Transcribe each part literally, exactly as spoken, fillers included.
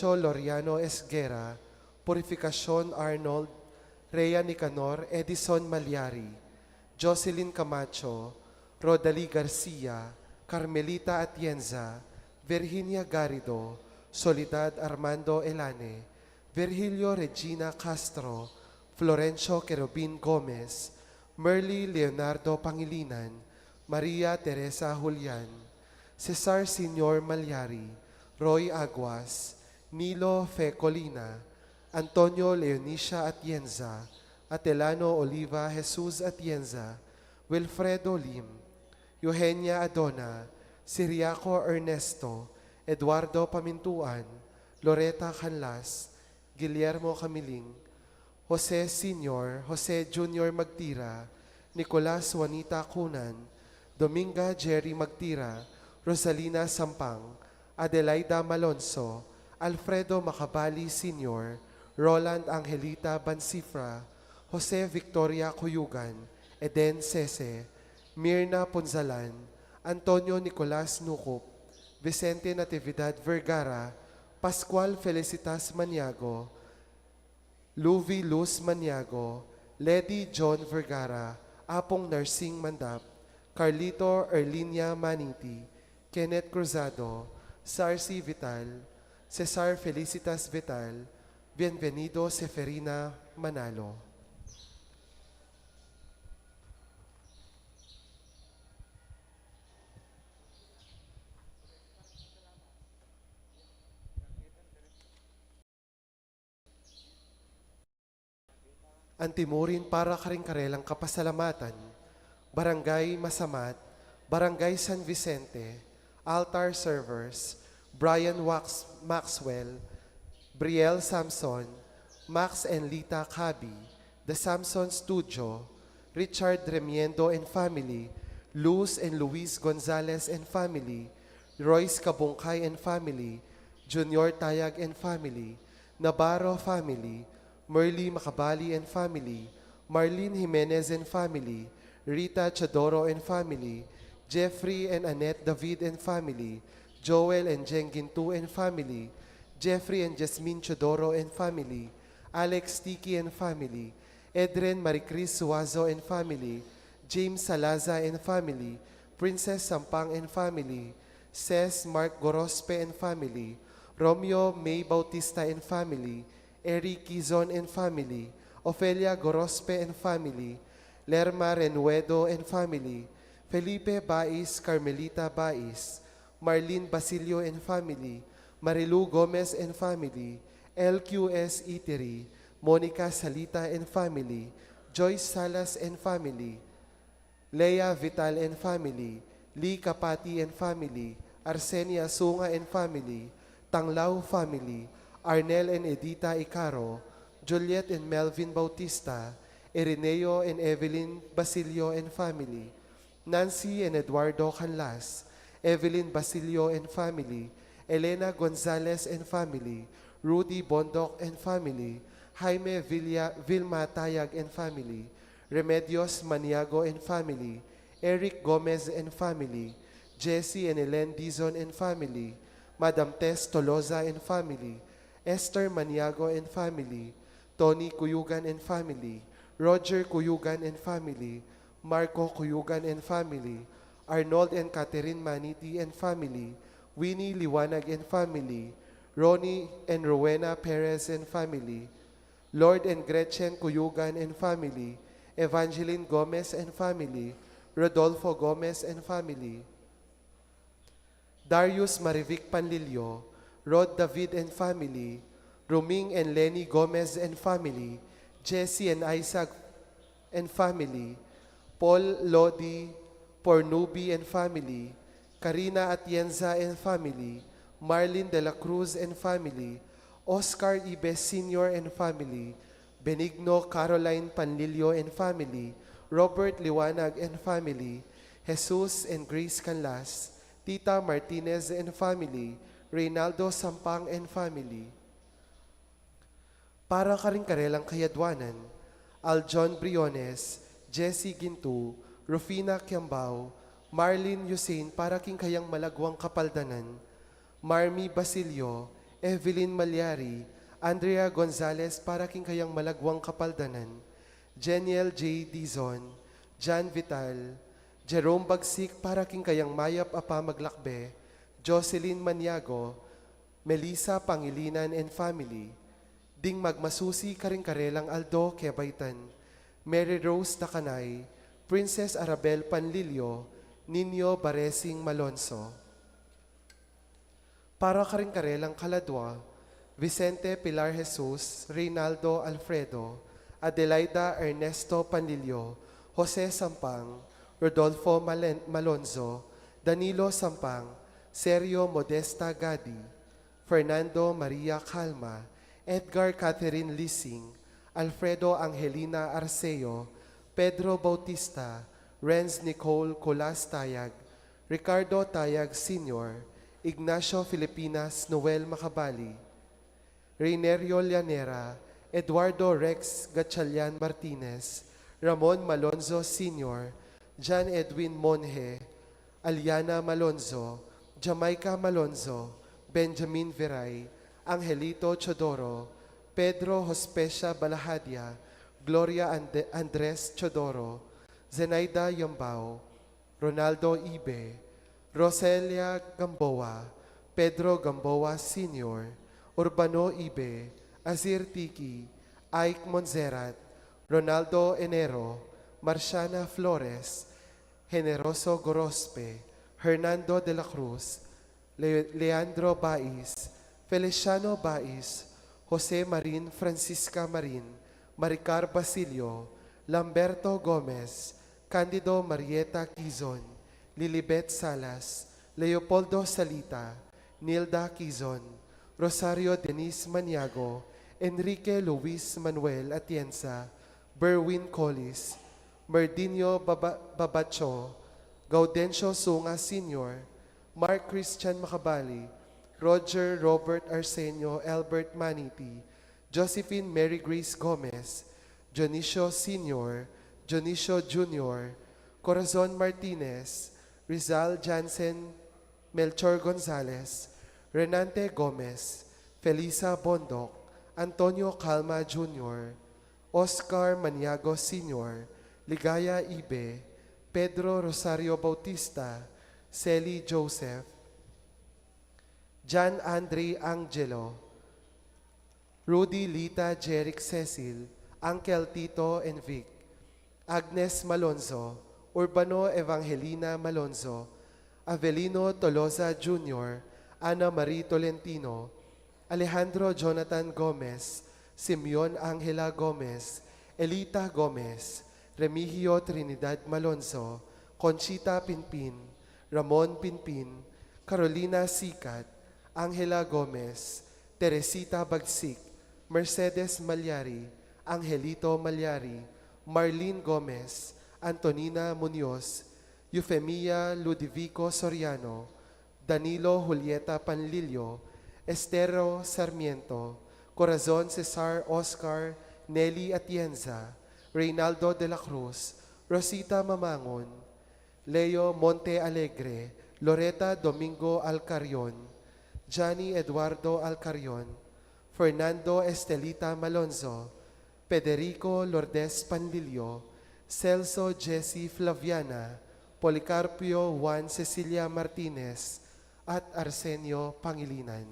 Loriano Esguerra, Purificacion Arnold, Rhea Nicanor, Edison Malyari, Jocelyn Camacho, Rodalie Garcia, Carmelita Atienza, Virginia Garrido, Soledad Armando Elane, Virgilio Regina Castro, Florencio Querubin Gomez, Merly Leonardo Pangilinan, Maria Teresa Julian, Cesar Senior Malyari, Roy Aguas, Nilo Fe Colina, Antonio Leonicia Atienza, Atelano Oliva, Jesus Atienza, Wilfredo Lim, Eugenia Adona, Ciriaco Ernesto, Eduardo Pamintuan, Loreta Canlas, Guillermo Camiling, Jose Senior, Jose Junior Magtira, Nicolas Juanita Cunan, Dominga Jerry Magtira, Rosalina Sampang, Adelaida Malonzo, Alfredo Macabali Senior, Roland Angelita Bansifra, Jose Victoria Cuyugan, Eden Sese, Mirna Punzalan, Antonio Nicolas Nucup, Vicente Natividad Vergara, Pascual Felicitas Maniago, Luvi Luz Maniago, Lady John Vergara, Apong Narsing Mandap, Carlito Erlinia Maniti, Kenneth Cruzado, Sarsi Vital, Cesar Felicitas Vital, Bienvenido Seferina Manalo. Antimurin para karing karelang kapasalamatan, Barangay Masamat, Barangay San Vicente, altar servers, Brian Wax-, Maxwell, Brielle Samson, Max and Lita Cabi, The Samson Studio, Richard Remiendo and family, Luz and Luis Gonzalez and family, Royce Cabungcay and family, Junior Tayag and family, Navarro family, Merly Macabali and family, Marlene Jimenez and family, Rita Teodoro and family, Jeffrey and Annette David and family, Joel and Jeng Ginto and family, Jeffrey and Jasmine Teodoro and family, Alex Tiki and family, Edren Maricris Suazo and family, James Salaza and family, Princess Sampang and family, Ses Mark Gorospe and family, Romeo May Bautista and family, Eric Kizon and family, Ofelia Gorospe and family, Lerma Renuedo and family, Felipe Bais, Carmelita Bais, Marlene Basilio and family, Marilu Gomez and family, L Q S Itiri, Monica Salita and family, Joyce Salas and family, Lea Vital and family, Lee Capati and family, Arsenia Sunga and family, Tanglao family, Arnel and Edita Icaro, Juliet and Melvin Bautista, Irineo and Evelyn Basilio and family, Nancy and Eduardo Canlas, Evelyn Basilio and family, Elena Gonzalez and family, Rudy Bondoc and family, Jaime Villa, Vilma Tayag and family, Remedios Maniago and family, Eric Gomez and family, Jesse and Elen Dizon and family, Madam Tess Tolosa and family, Esther Maniago and family, Tony Cuyugan and family, Roger Cuyugan and family, Marco Cuyugan and family, Arnold and Catherine Maniti and family, Winnie Liwanag and family, Ronnie and Rowena Perez and family, Lord and Gretchen Cuyugan and family, Evangeline Gomez and family, Rodolfo Gomez and family, Darius Marivic Panlilio, Rod David and family, Ruming and Lenny Gomez and family, Jesse and Isaac and family, Paul Lodi Pornubi and family, Karina Atienza and family, Marlin de la Cruz and family, Oscar Ibe Senior and family, Benigno Caroline Panlilio and family, Robert Liwanag and family, Jesus and Grace Canlas, Tita Martinez and family, Reynaldo Sampang and family. Para karing karelang kayadwanan, Aljon Briones, Jessie Gintu, Rufina Kiambao, Marlene Yusin para king kayang malagwang kapaldanan, Marmy Basilio, Evelyn Malyari, Andrea Gonzalez para king kayang malagwang kapaldanan, Jeniel J. Dizon, Jan Vital, Jerome Bagsik para king kayang mayap a pamaglakbe, Jocelyn Maniago, Melissa Pangilinan and family, ding magmasusi karing karelang aldo kebaitan, Mary Rose Dacanay, Princess Arabel Panlilio, Nino Baresing Malonzo. Para karing karelang kaladua, Vicente Pilar Jesus, Reynaldo Alfredo, Adelaida Ernesto Panlilio, Jose Sampang, Rodolfo Malen-, Malonzo, Danilo Sampang, Sergio Modesta Gadi, Fernando Maria Calma, Edgar Catherine Lising, Alfredo Angelina Arceo, Pedro Bautista, Renz Nicole Colas Tayag, Ricardo Tayag Senior, Ignacio Filipinas Noel Macabali, Reinerio Llanera, Eduardo Rex Gatchalian Martinez, Ramon Malonzo Senior, John Edwin Monje, Aliana Malonzo, Jamaica Malonzo, Benjamin Viray, Angelito Chodoro, Pedro Hospecia Balahadia, Gloria Ande-, Andres Chodoro, Zenaida Yambao, Ronaldo Ibe, Roselia Gamboa, Pedro Gamboa Senior, Urbano Ibe, Azir Tiki, Ike Monserrat, Ronaldo Enero, Marciana Flores, Generoso Gorospe, Hernando de la Cruz, Le-, Leandro Baiz, Feliciano Baiz, Jose Marin, Francisca Marin, Maricar Basilio, Lamberto Gomez, Candido Marieta Quizon, Lilibet Salas, Leopoldo Salita, Nilda Quizon, Rosario Denise Maniago, Enrique Luis Manuel Atienza, Berwin Collis, Merdinio Baba-, Babacho, Gaudencio Sunga Senior, Mark Christian Macabali, Roger Robert Arsenio Albert Maniti, Josephine Mary Grace Gomez, Dionisio Senior, Dionisio Junior, Corazon Martinez, Rizal Jansen, Melchor Gonzalez, Renante Gomez, Felisa Bondoc, Antonio Calma Junior, Oscar Maniago Senior, Ligaya Ibe, Pedro Rosario Bautista, Sally Joseph, John Andre Angelo, Rudy Lita Jeric Cecil, Uncle Tito and Vic, Agnes Malonzo, Urbano Evangelina Malonzo, Avelino Tolosa Junior, Ana Marie Tolentino, Alejandro Jonathan Gomez, Simeon Angela Gomez, Elita Gomez, Remigio Trinidad Malonzo, Conchita Pinpin, Ramon Pinpin, Carolina Sicat, Angela Gomez, Teresita Bagsik, Mercedes Malyari, Angelito Malyari, Marlene Gomez, Antonina Muñoz, Eufemia Ludovico Soriano, Danilo Julieta Panlilio, Estero Sarmiento, Corazon Cesar Oscar, Nelly Atienza, Reynaldo de la Cruz, Rosita Mamangon, Leo Monte Alegre, Loreta Domingo Alcarion, Johnny Eduardo Alcarion, Fernando Estelita Malonzo, Federico Lourdes Panlilio, Celso Jesse Flaviana, Policarpio Juan Cecilia Martinez, at Arsenio Pangilinan.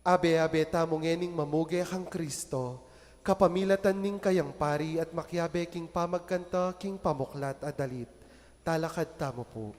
Abe-abe tamu ngening mamuge kang Kristo, kapamilatan ning kayang pari at makiabe king pamagkanta king pamuklat a dalit. Talakad tamu pu.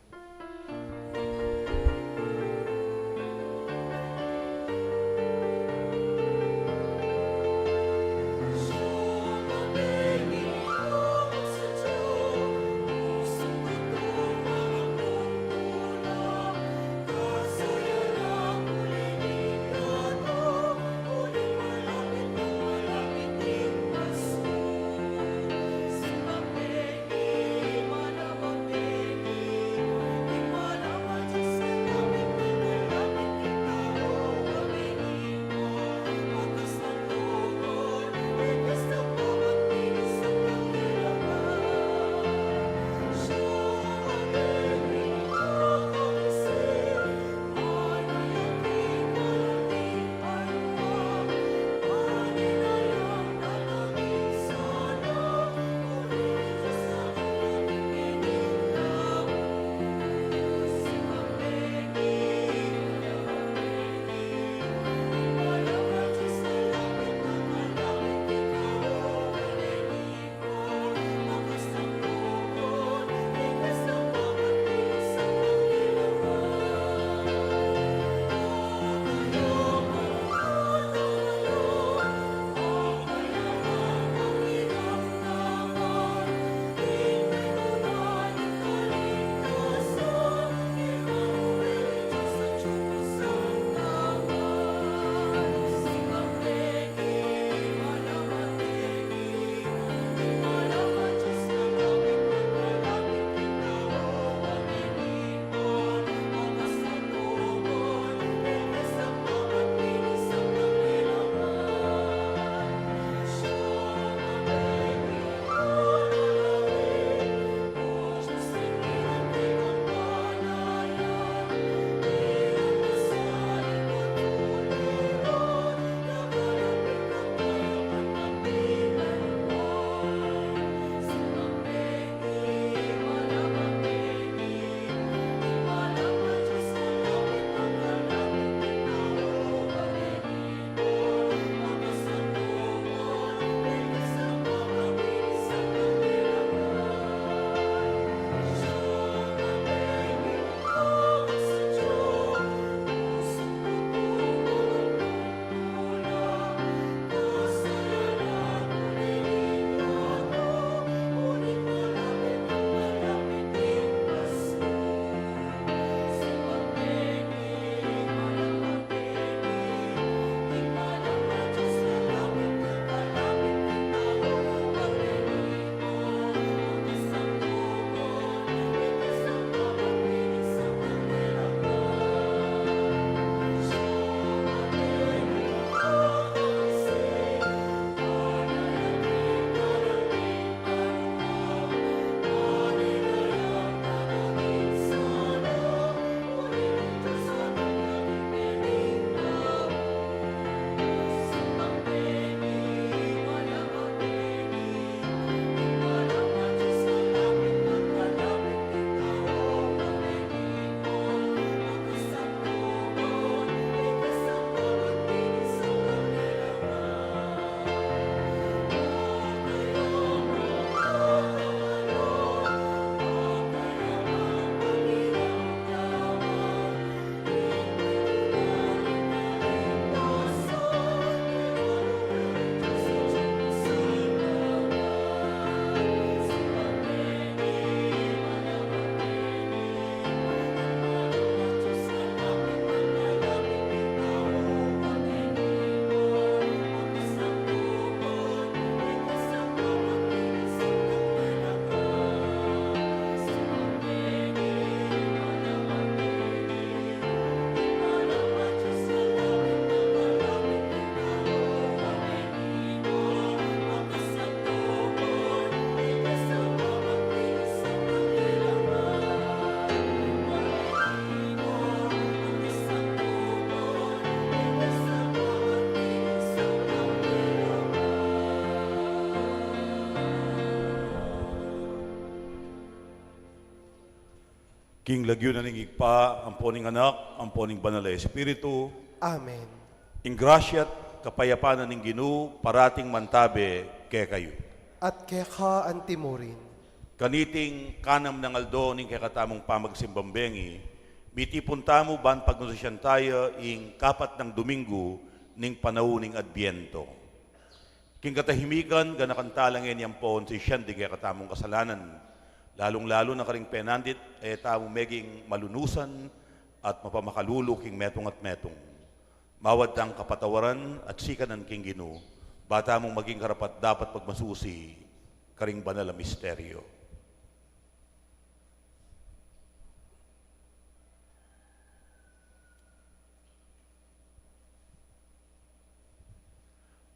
King lagyu na ning Ibpa, ampo ning Anak, ampo ning Banal a Espiritu. Amen. Ing grasya at kapayapan na ning Ginu, parating mantabe kekayu. At keka antimurin. Kaniting kanam nang aldo ning kekatamung pamagsimbang bengi, mitipun tamu ban pagnusian taya ing kapat nang Domingo ning panaun ning Adbiento. King katahimikan, ganakan tala ngeni ampon sisian ding kekatamung kasalanan, lalung-lalu na karing penandit a e tamu meging malunusan at mapamakalulu king metung at metung. Mawad tang kapatawaran at sikanan king Ginu, ba tamung maging karapat-dapat pagmasusi karing banal a misteryo.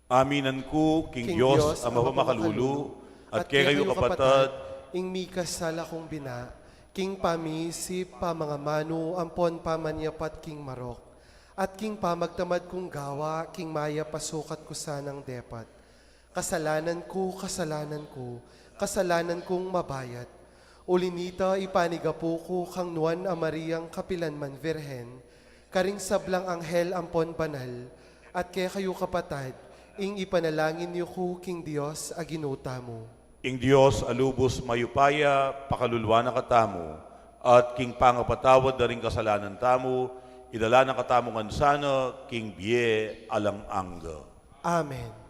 Aminan ku king Dios a mapamakalulu, at kekayu kapatad, ing mikasala kung bina, king pamiisip, pamangamanu, ampon pamanyapat king marok, at king pamagtamad kung gawa, king mayap a sukat ku sanang depat. Kasalanan ku, kasalanan ku, kasalanan kung mabayat. Uli nita, ipanigapu ku kang Nuan a Mariang kapilan man Virgen, karing sablang anghel ampon banal, at kekayu kapatad, ing ipanalangin yu ku king Dios a Ginu tamu. Ing Dios a lubus mayupaya, pakaluluan na katamu, at king pangapatawad da ring kasalanan tamu, idala na katamu ngan sana king bie alang angga. Amen.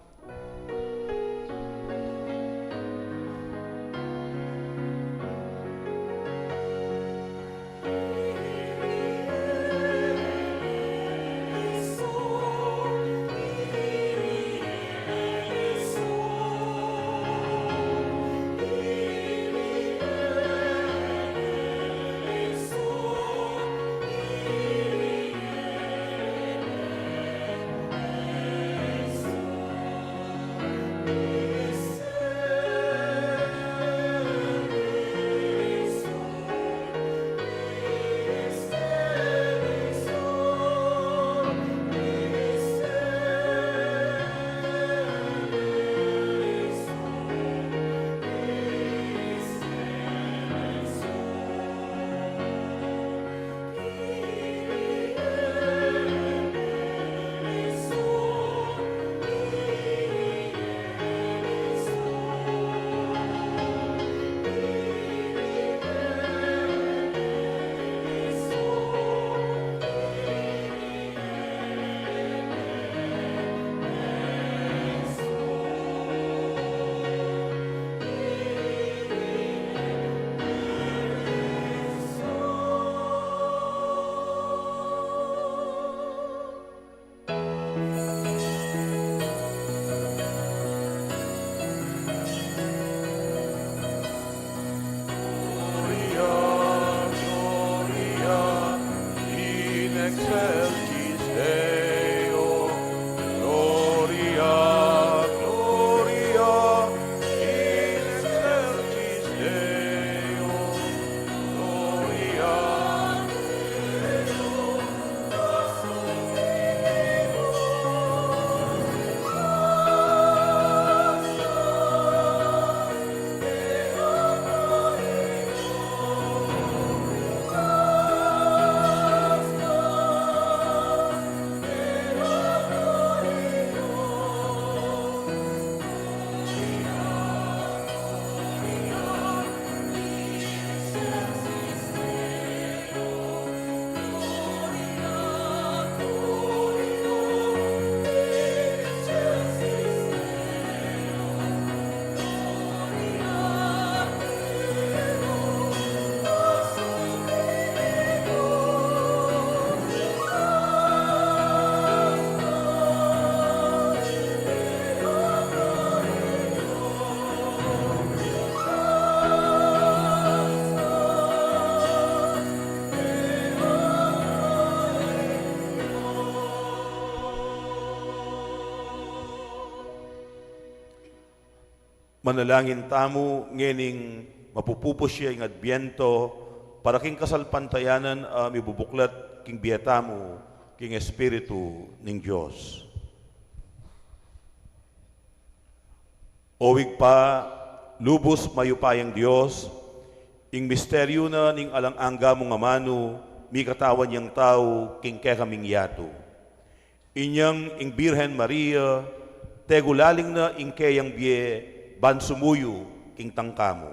Gloria, Gloria in excelsis Deo. Gloria, Gloria in excelsis Deo. Gloria. Manalangin tamu ngening mapupupus ya ing Adbiento para king kasalpantayanan a mibubuklat king bie tamu king Espiritu ning Dios. O Ibpa, lubus mayupayang Dios, Ing misteryu na ning alang angga mung amanu, mikatawan yang tau king kekaming yatu. Inyang ing Birhen Maria, tegulaling na ing keyang bie ban sumuyu king tangka mu.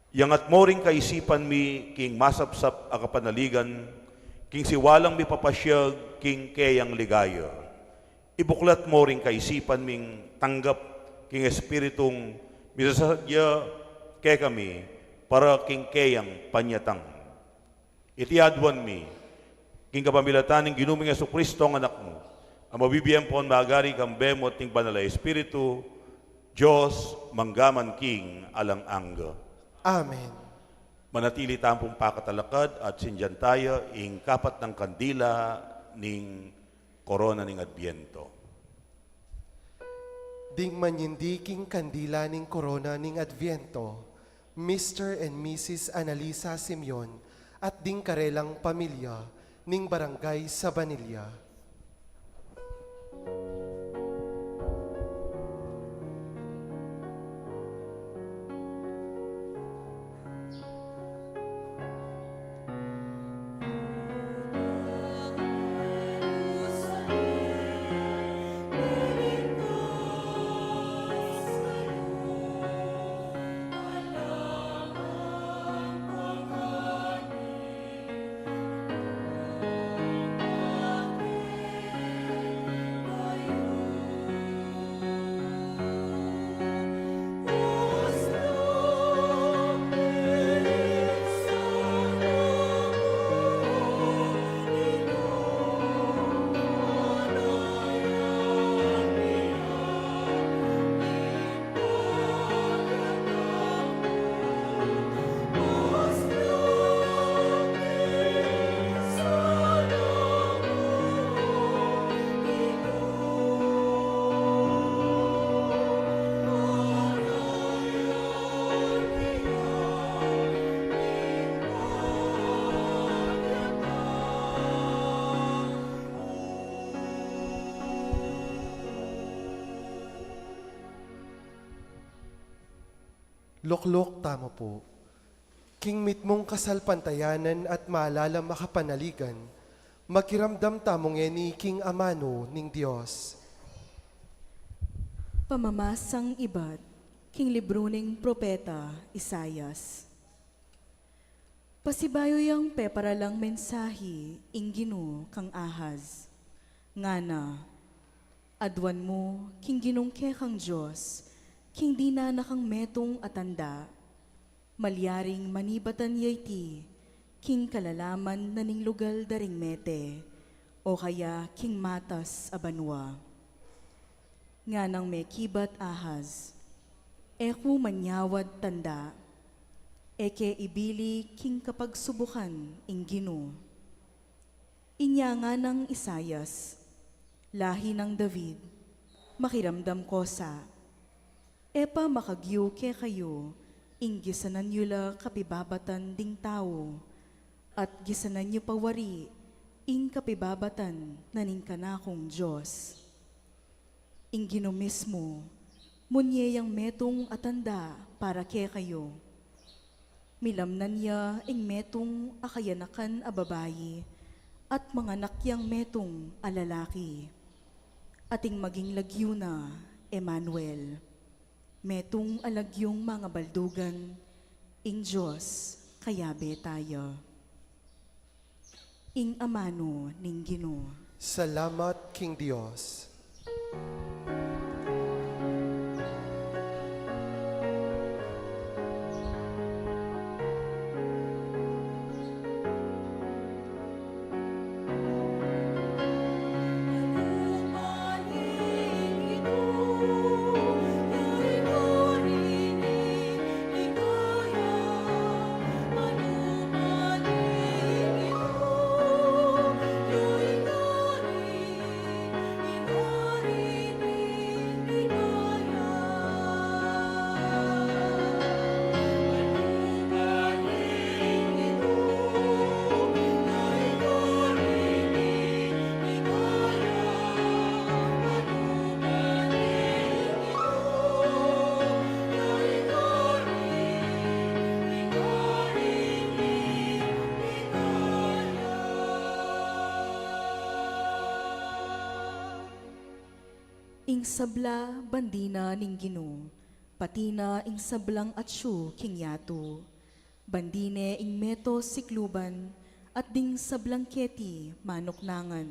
Iangat mo ring kaisipan mi king masapsap a kapanaligan, king siwalang mipapasiag king keyang ligaya. Ibuklat mo ring kaisipan ming tanggap king Espiritung misasadya kekami para king keyang panyatang. Iti aduan mi, king kapamilatan ning Ginu ming Jesucristo, ang Anak mu, a mabibie ampon magari kambe mu at ning Banal a Espiritu, Dios, mangga man king alang angga. Amen. Manatili tamu pung pakatalakad at sindian taya ing kapat nang kandila ning Korona ning Adbiento. Ding manyindi king kandila ning Korona ning Adbiento, Mister and Missus Analisa Simeon at ding karelang pamilya ning Barangay Sabanilla. Lukluk tamu pu. King mitmung kasalpantayanan at malalam a kapanaligan, makiramdam tamu ngeni king amanu ning Dios. Pamamasang ibat king libru ning propeta Isaias. Pasibayu yang peparalang mensahi ing Ginu kang Ahaz. Ngana, aduan mu king Ginung kekang Dios, king dinan na kang metung a tanda, malyaring manibatan ya iti king kalalaman na ning lugal da ring mete, o kaya king matas a banua. Nganang mekibat Ahaz, e ku manyawad tanda, e ke ibili king kapagsubukan ing Ginu. Inya nganang Isaias, lahi nang David, makiramdam ko sa, e pa makagyu kekayu ing gisanan yu la kapibabatan ding tau, at gisanan yu pa wari ing kapibabatan na ning kanakung Dios. Ing Ginu mismu, munye yang metung a tanda para kekayu. Milamnan ya ing metung a kayanakan a babai, at manganak yang metung a lalaki. At ing maging lagyu na, Emmanuel. Metung a lagyung mangabaldugan, ing Dios kayabe taya. Ing amanu ning Ginu. Salamat king Dios. Sabla bandi na ning Ginu, pati na ing sablang atsu king yatu. Bandi ne ing meto sikluban, at ding sablang keti manuknangan.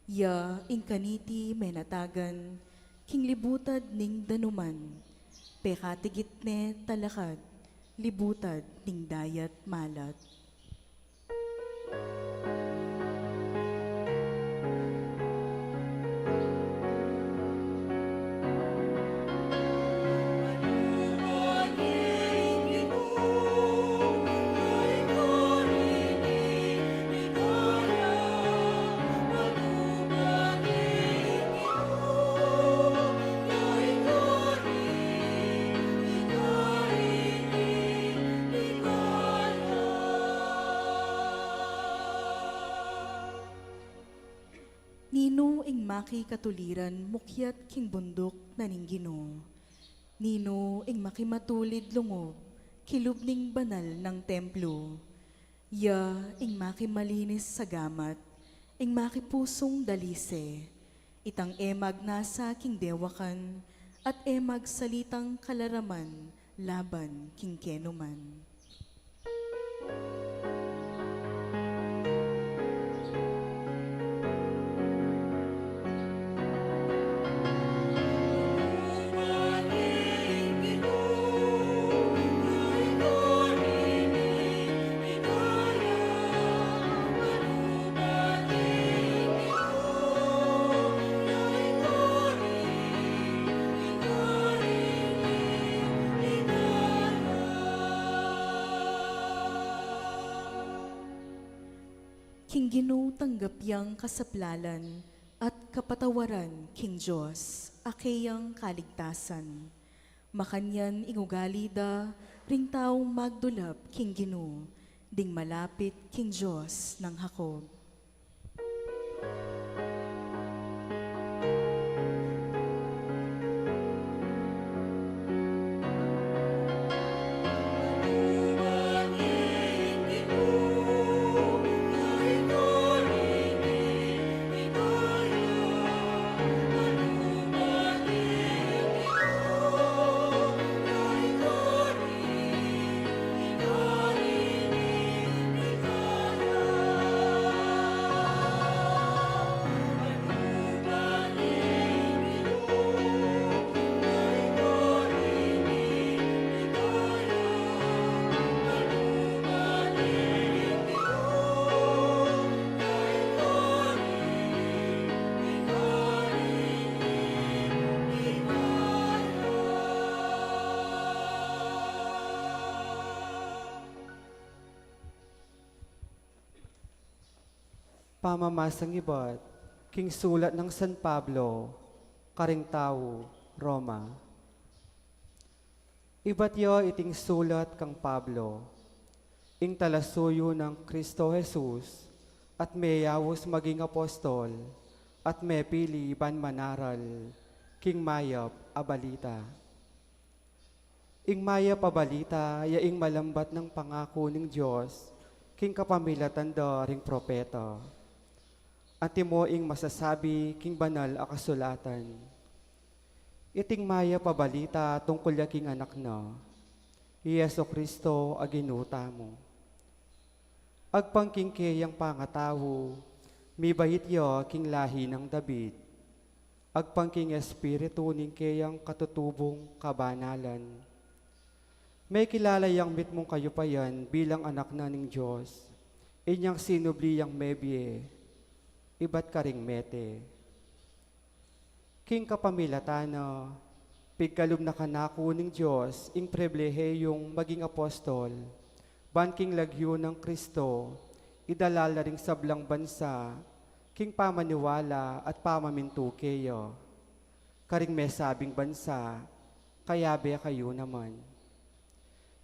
Ya ing kaniti menatagan, king libutad ning danuman. Pekatigit ne talakad, libutad ning dayat malat. Ninu ing makikatuliran mukyat king bunduk na ning Ginu? Ninu ing makimatulid lungub kilub ning banal nang templo? Ya ing makimalinis sa gamat, ing makipusung dalise, itang e magnasa king dewakan, at e magsalitang kalaraman laban king kenuman. King Ginu tanggap yang kasaplalan at kapatawaran king Dios a keyang kaligtasan. Makanyan ing ugali da ring taung magdulap king Ginu, ding malapit king Dios nang Jacob. Pamamasang ibat king sulat nang San Pablo karing tau Roma. Ibat ya iting sulat kang Pablo, ing talasuyu nang Kristo Jesus, at meyaus maging apostol, at mepili ban manaral king mayap a balita. Ing mayap a balita ya ing malambat nang pangaku ning Dios king kapamilatan da ring propeta. Antimo ing masasabi king banal a kasulatan. Iting mayap a balita tungkul ya king Anak na, i Jesu-Cristo a Ginu tamu. Agpang king keyang pangatau, mibait ya king lahi nang David. Agpang king Espiritu ning keyang katutubung kabanalan. Mekilala yang mitmung kayupayan bilang anak na ning Dios, inyang sinubli yang mebie ibat karing mete. King kapamilatan na, pigkalub na kanaku ning Dios ing pribilehiyung maging apostol, ban king lagyu nang Kristo, idalal na ring sablang bansa king pamaniwala at pamamintu keya. Karing mesabing bansa, kayabe kayu naman.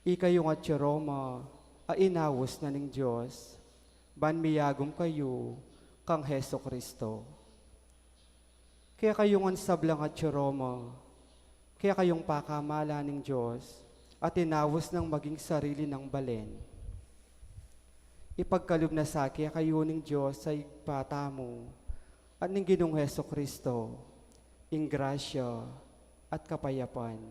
Ikayung atsu Roma, a inaus na ning Dios, ban miyagum kayu kang Jesu-Cristo. Kekayung sablang atsu Roma, kekayung pakamalan ning Dios, at inaus nang maging sarili nang balen. Ipagkalub na sa kekayu ning Dios a Ibpa tamu, at ning Ginung Jesu-Cristo, Ing grasya at kapayapan.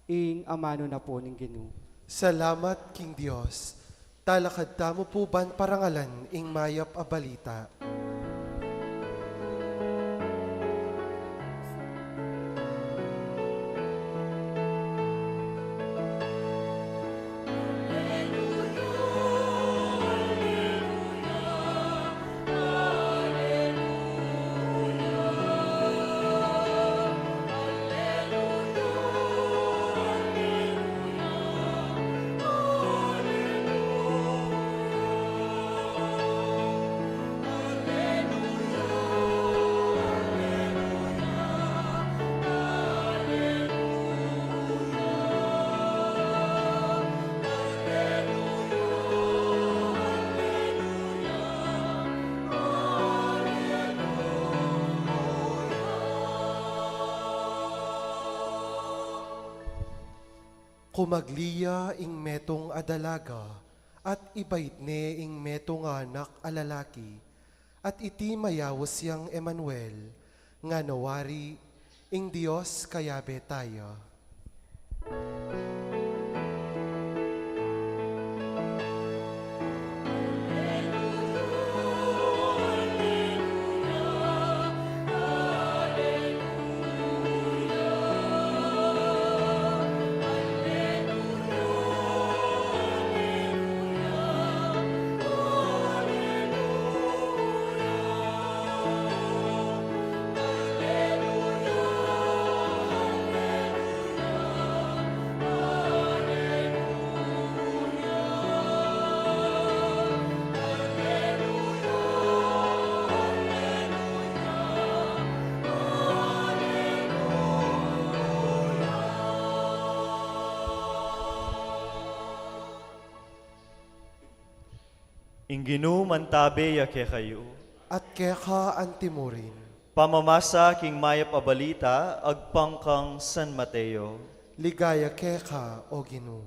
Ing amanu na pu ning Ginu. Salamat king Dios. Talakad tamu pu ban parangalan ing mayap a balita. Kumagli ya ing metung a dalaga, at ibait ne ing metung a anak a lalaki, at iti mayaus yang Emanuel, ngana wari, ing Dios kayabe taya. Ing Ginu mantabe ya kekayu. At keka antimurin. Pamamasa king mayap a balita agpang kang San Mateo. Ligaya keka, O Ginu.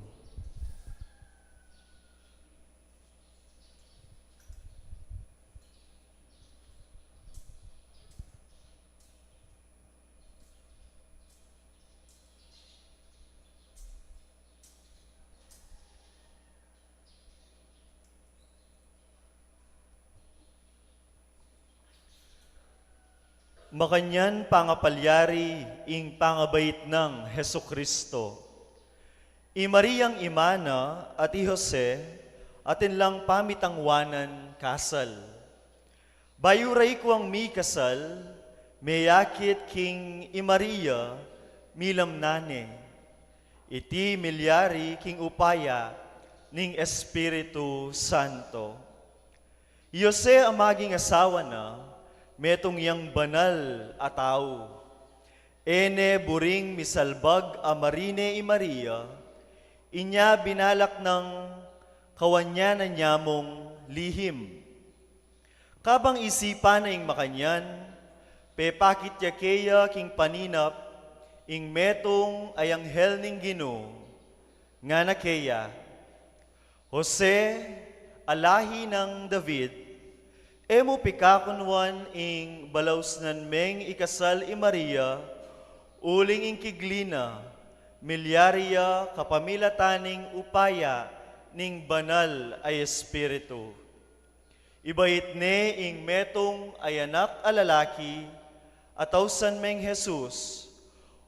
Makanyan pangapalyari ing pangabait nang Jesucristo. I Mariang ima na at i Jose atin lang pamitangwanan kasal. Bayu ra ikwang mikasal, meyakit king i Maria, milamnan ne. Iti milyari king upaya ning Espiritu Santo. I Jose a maging asawa na, metung yang banal a tau. E ne buring misalbag a marine i Maria, inya binalak nang kawanyanan ya mung lihim. Kabang isipan na ing makanyan, pepakit ya keya king paninap ing metung a anghel ning Ginu, ngana keya, Jose, a lahi nang David, e mu pikakunwan ing balausnan meng ikasal i Maria, uling ing kigli na, milyari ya kapamilatan ning upaya ning Banal a Espiritu. Ibait ne ing metung a anak a lalaki, a tausan meng Jesus,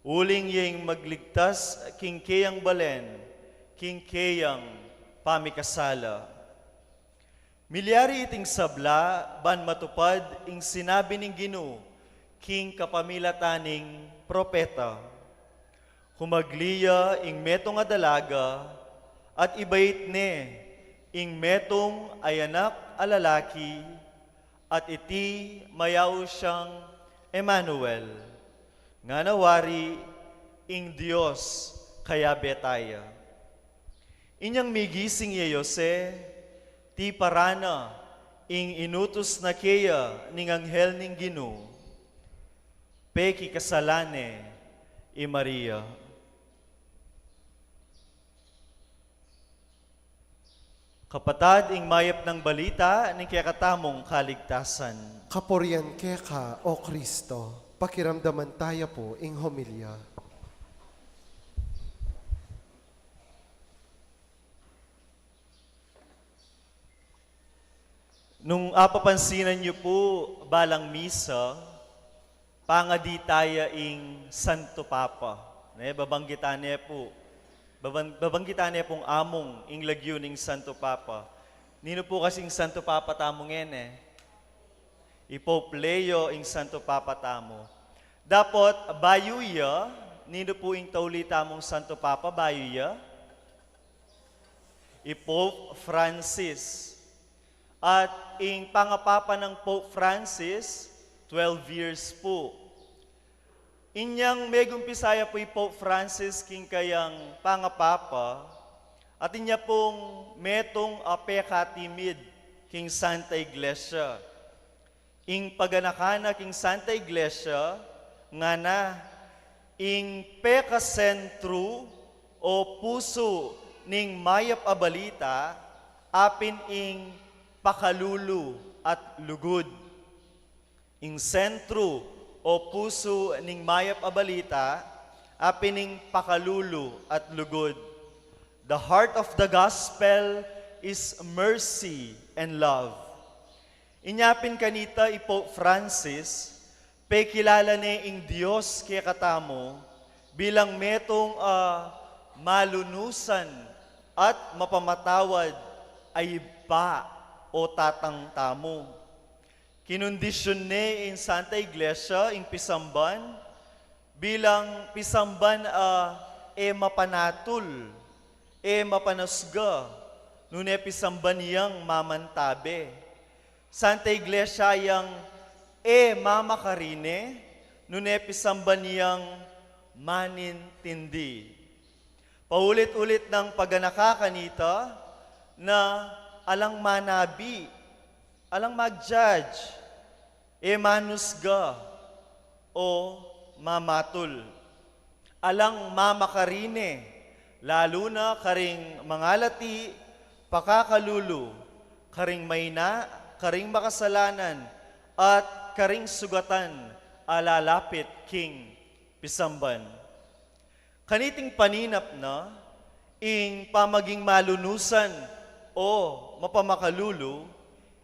uling ya ing magligtas king keyang balen, king keyang pamikasala. Milyari iting sabla ban matupad ing sinabi ning Ginu king kapamilatan ning propeta. Kumagli ya ing metung a dalaga, at ibait ne ing metung a anak a lalaki, at iti mayaus yang Emmanuel, ngana wari, ing Dios kayabe taya. Inyang migising ya i Jose, tiparan na ing inutus na keya ning anghel ning Ginu, pekikasalan ne i Maria. Kapatad, ing mayap nang balita ning kekatamung kaligtasan. Kapurian keka, O Kristo. Pakiramdaman taya pu ing homilya. Nung apapansinan yu pu balang misa, pangadi taya ing Santo Papa. Ne, babanggitan ne pu. Babang-, babanggitan ne pung amung ing lagyu ning Santo Papa. Ninu pu kasing Santo Papa tamu ngeni? I Pope Leo ing Santo Papa tamu. Dapot, bayu ya, ninu pu ing tauli tamung Santo Papa, bayu ya? I Pope Francis. At ing pangapapa nang Pope Francis, twelve years pu. Inyang megumpisa ya pu i Pope Francis king kayang pangapapa, at inya pung metung a pekatimid king Santa Iglesia. Ing paganakan na king Santa Iglesia, ngana, ing pekasentru o pusu ning mayap a balita, apin ing pakalulu at lugud. Ing sentru o pusu ning mayap a balita, apin ing pakalulu at lugud. The heart of the gospel is mercy and love. Inya pin kanita i Pope Francis, pekilala ne ing Dios kekatamu bilang metung a malunusan at mapamatawad a Ibpa o Tatang tamu. Kinundisyun ne ing Santa Iglesia ing pisamban bilang pisamban a e mapanatul, e mapanasga, nune pisamban yang mamantabe. Santa Iglesia yang e mamakarine, nune pisamban yang manintindi. Paulit-ulit nang paganaka kanita na alang manabi, alang mag-judge, e manusga, o mamatul. Alang mamakarine, lalu na karing mangalati, pakakalulu, karing maina, karing makasalanan, at karing sugatan a lalapit king pisamban. Kaniting paninap na, ing pamaging malunusan o mapamakalulu,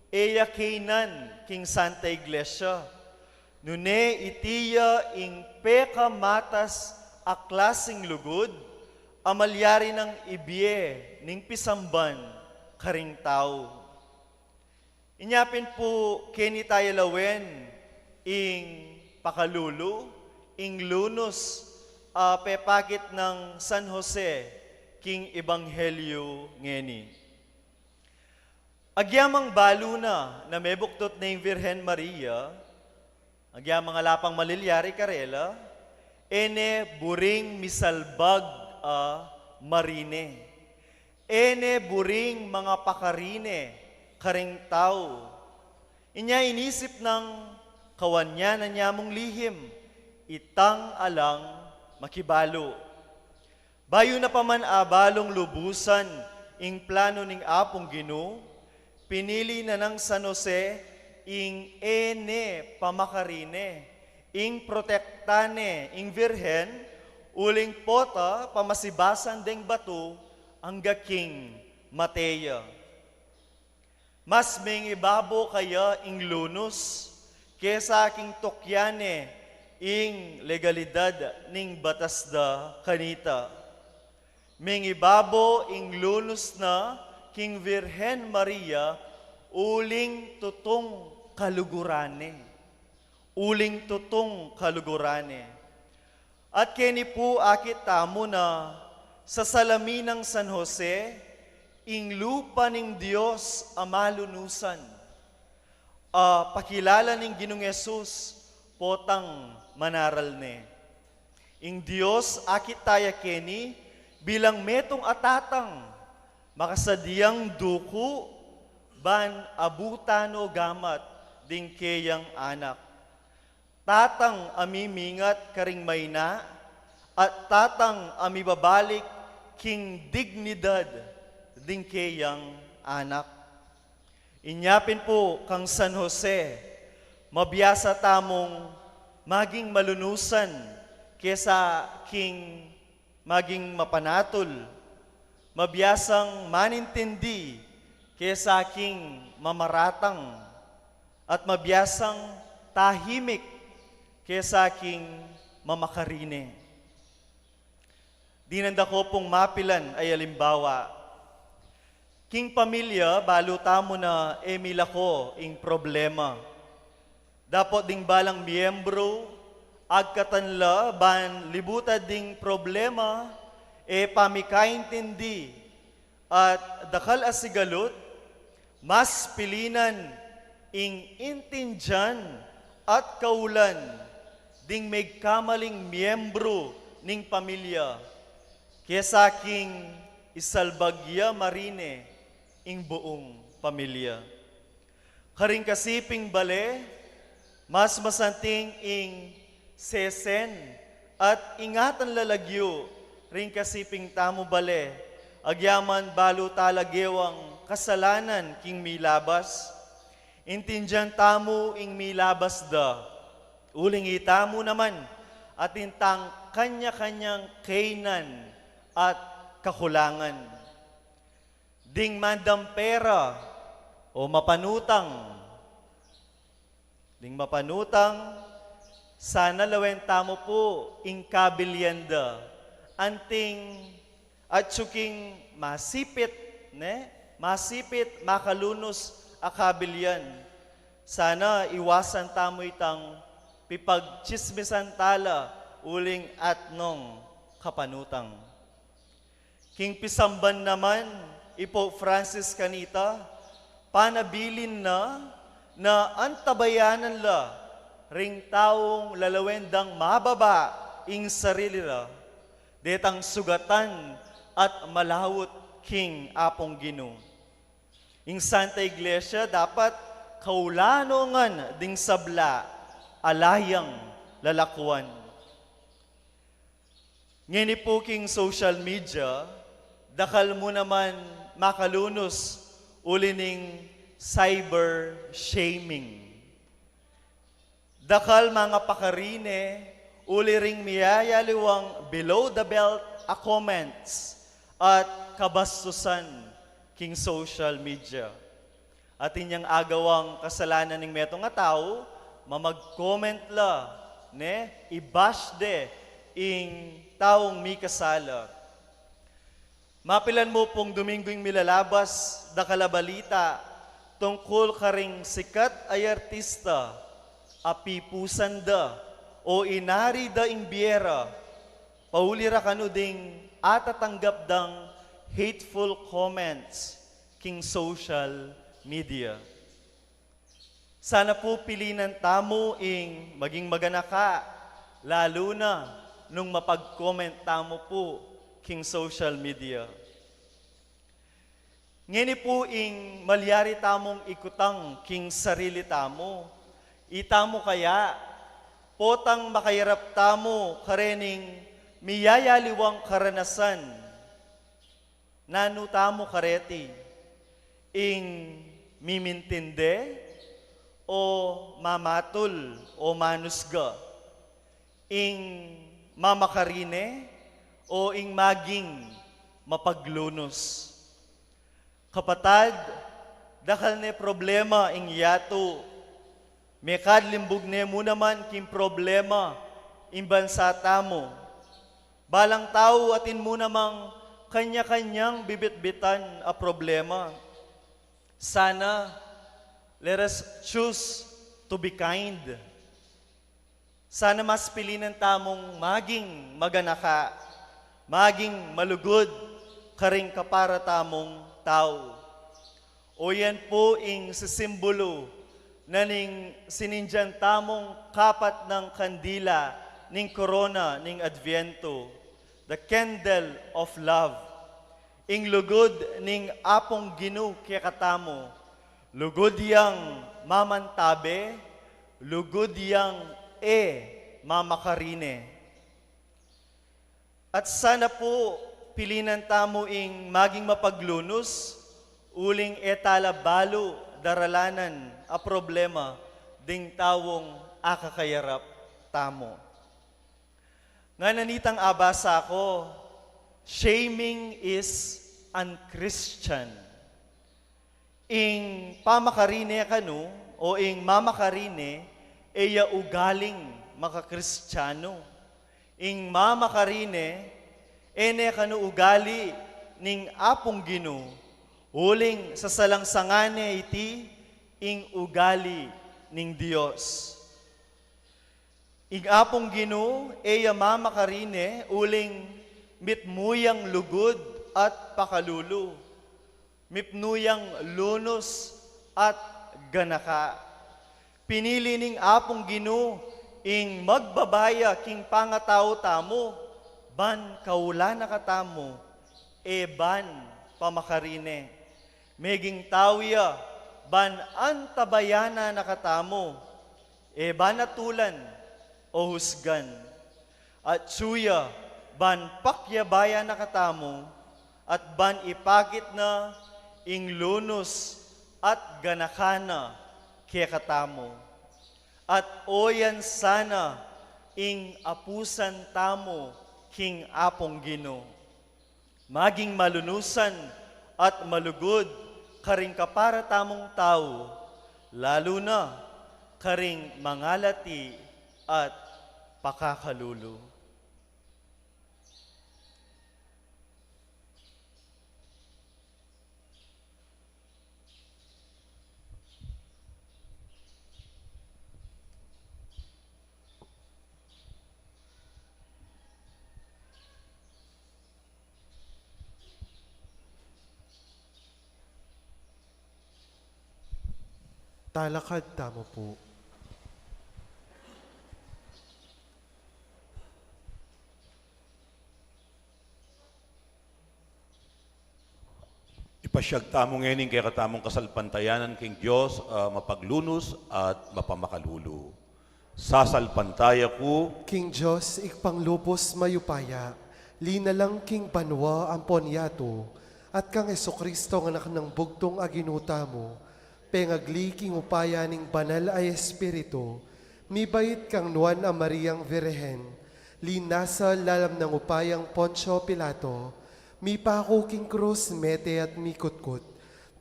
e ya kaynan king Santa Iglesia. Nune iti ya ing pekamatas a klasing lugud a malyari nang ibie ning pisamban karing tau. Inya pin pu keni taya lawen ing pakalulu, ing lunus, a pepakit nang San Jose king Ebanghelyo ngeni. Agyamang balu na na mebuktut ne ing Virgen Maria, agyamang ala pang malilyari karela, e ne buring misalbag a marine. E ne buring mangapakarine karing tau. Inya inisip nang kawanyanan ya mung lihim, itang alang makibalu. Bayu na pa man abalung lubusan ing planu ning Apung Ginu, pinili na nang San Jose ing e ne pamakarine, ing protekta ne ing Virgen, uling pota pamasibasan deng batu angga king mate ya. Mas mengibabo kaya ing lunus kesa king tukyan ne ing legalidad ning batas da kanita. Mengibabo ing lunus na king Virgen Maria uling tutung kaluguran ne. Uling tutung kaluguran ne. At keni pu akit tamu na sa salamin nang San Jose, ing lupa ning Dios a malunusan, a pakilala ning Ginung Jesus, potang manaral ne. Ing Dios akit taya keni bilang metung a tatang, makasadyang duku, ban abutan o gamat ding keyang anak. Tatang a mimingat karing maina, at tatang a mibabalik king dignidad ding keyang anak. Inya pin pu kang San Jose, mabiasa tamung maging malunusan kesa king maging mapanatul, mabiasang manintindi kesa king mamaratang, at mabiasang tahimik kesa king mamakarine. Dinan da ko pung mapilan a alimbawa. King pamilya, balu tamu na e milako ing problema. Dapot ding balang miyembru, agkatan la ban libutan ding problema, e pamikaintindi, at dakal a sigalut, mas pilinan ing intindian at kaulan ding megkamaling miyembru ning pamilya, kesa king isalbag ya marine ing buung pamilya. Karing kasiping bale, mas masanting ing sesen at ingatan la lagyu ring kasiping tamu bale, agyaman balu tala gewang kasalanan king milabas. Intindian tamu ing milabas da, uling itamu naman atin tang kanya-kanyang kaynan at kakulangan. Ding mandang pera o mapanutang, ding mapanutang, sana lawen tamu pu ing kabilian da. Anting atyu king masipit, ne? Masipit, makalunus a kabilian. Sana iwasan tamu itang pipagtsismisan tala uling atnung kapanutang. King pisamban naman i Pope Francis kanita, panabilin na na antabayanan la ring taung lalawen dang mababa ing sarili ra, detang sugatan at malawut king Apung Ginu. Ing Santa Iglesia dapat kaulanungan ding sabla a layang lalakuan. Ngeni pu king social media, dakal mu naman makalunus uli ning cyber shaming. Dakal mangapakarine uli ring miyayaliwang below the belt a comments at kabastusan king social media. Atin yang agawang kasalanan ning metung a tau, mamag-comment la, ne, i-bash de ing taung mikasala. Mapilan mu pung Domingo ing milalabas dakal a balita tungkul karing sikat a artista a pipusan da o inari da ing bie ra, pauli ra kanu ding atatanggap dang hateful comments king social media. Sana pu pilinan tamu ing maging maganaka, lalu na nung mapag-comment tamu pu king social media. Ngeni pu ing malyari tamung ikutang king sarili tamu, itamu kaya potang makairap tamu karening miyayaliwang karanasan. Nanu tamu kareti, ing mimintindi o mamatul o manusga, ing mamakarine o ing maging mapaglunus? Kapatad, dakal ne problema ing yatu. Mekad limbug ne mu naman king problema ing bansa tamu. Balang tau atin mu namang kanya-kanyang bibitbitan a problema. Sana, let us choose to be kind. Sana mas pilinan tamung maging maganaka, maging malugud karing kapara tamung tau. O yan pu ing sisimbulu na ning sinindian tamung kapat nang kandila ning korona ning Adviento, the candle of love. Ing lugud ning Apung Ginu kekatamu, lugud yang mamantabe, lugud yang e mamakarine. At sana pu pilinan tamu ing maging mapaglunus, uling e tala balu daralanan a problema ding taung akakayarap tamu. Ngana nitang abasa ku, shaming is unchristian. Ing pamakarine kanu o ing mamakarine, e ya ugaling makakristiyanu. Ing mamakarine, e ne kanu ugali ning Apung Ginu, uling sasalangsangan ne iti ing ugali ning Dios. Ing Apung Ginu, e ya mamakarine, uling mitmu yang lugud at pakalulu, mitmu yang lunus at ganaka. Pinili ning Apung Ginu ing magbabaya king pangatau tamu, ban kaula na katamu, e ban pamakarine. Meging tau ya ban antabayanan na katamu, e ban atulan o husgan. Atsu ya ban pakyabayan na katamu, at ban ipakit na ing lunus at ganaka na kekatamu. At oyan sana ing apusan tamu king Apung Ginu. Maging malunusan at malugud karing kapara tamung tau, lalu na karing mangalati at pakakalulu. Talakad tamu pu. Ipasyag tamu ngeni ing kekatamung kasalpantayanan king Dios a mapaglunus at mapamakalulu. Sasalpantaya ku king Dios, Ibpang lubus mayupaya, linalang king banua ampon yatu, at kang Jesucristo, Anak nang bugtung a Ginu tamu, pengagli king upaya ning Banal a Espiritu, mibait kang Nuan a Mariang Virgen, linasa lalam ning upayang Poncio Pilato, mipaku king krus, mete at mikutkut,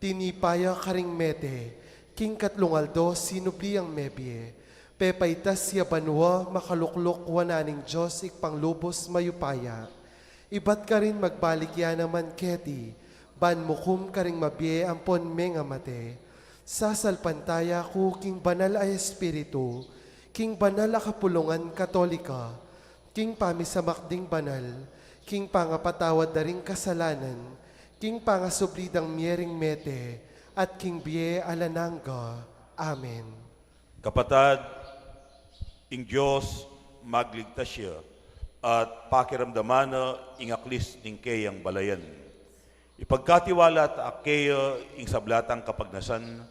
tinipa ya karing mete, king katlung aldo sinubli yang mebie, pepaitas ya banua, makalukluk wanan ning Dios Ibpang lubus mayupaya. Ibat karin magbalik ya naman keti, ban mukum karing mabie ampon mengamate. Sasalpantaya ku king Banal a Espiritu, king banal a kapulungan Katolika, king pamisamak ding banal, king pangapatawad da ring kasalanan, king pangasubli dang mie ring mete, at king bie alang angga. Amen. Kapatad, ing Dios magligtas ya, at pakiramdaman na ing aklis ning keyang balayan. Ipagkatiwala ta keya ing sabla tang kapagnasan,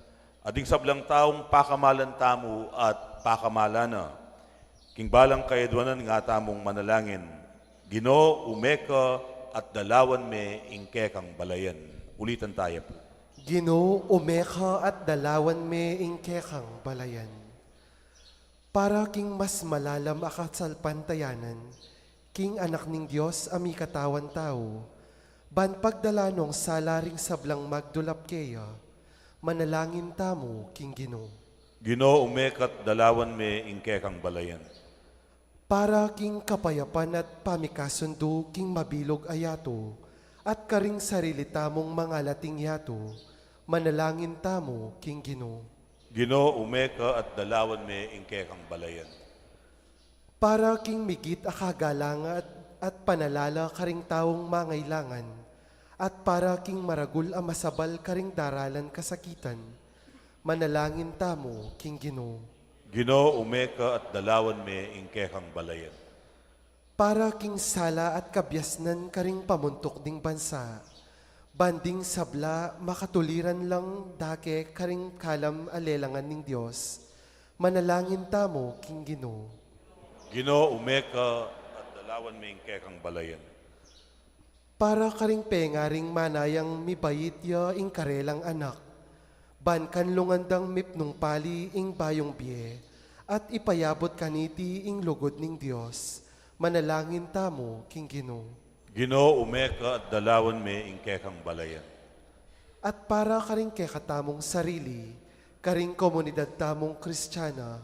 at ing sablang taung pakamalan tamu at pakamalan na. King balang kayadwanan nga tamung manalangin, Ginu, ume ka at dalawan me ing kekang balayan. Ulitan taya pu. Ginu, ume ka at dalawan me ing kekang balayan. Para king mas malalam a kasalpantayanan, king Anak ning Dios a mikatawan tau, ban pagdala nong sala ring sablang magdulap keya, manalangin tamu king Ginu. Ginu, ume ka at dalawan me ing kekang balayan. Para king kapayapan at pamikasundu king mabilug a yatu, at karing sarili tamung mangalating yatu, manalangin tamu king Ginu. Ginu, ume ka at dalawan me ing kekang balayan. Para king migit a kagalangan at, at panalala karing taung mangailangan, at para king maragul a masabal karing daralan kasakitan, manalangin tamu king Ginu. Ginu, ume ka at dalawan me ing kekang balayan. Para king sala at kabiasnan karing pamuntuk ding bansa, ban ding sabla makatuliran lang dake karing kalam a lelangan ning Dios, manalangin tamu king Ginu. Ginu, ume ka at dalawan me ing kekang balayan. Para karing pengaring manayang mibait ya ing karelang anak, ban kanlungan dang mipnung pali ing bayung bie, at ipayabut kaniti ing lugud ning Dios, manalangin tamu king Ginu. Ginu, ume ka at dalawan me ing kekang balayan. At para karing kekatamung sarili, karing komunidad tamung Kristiana,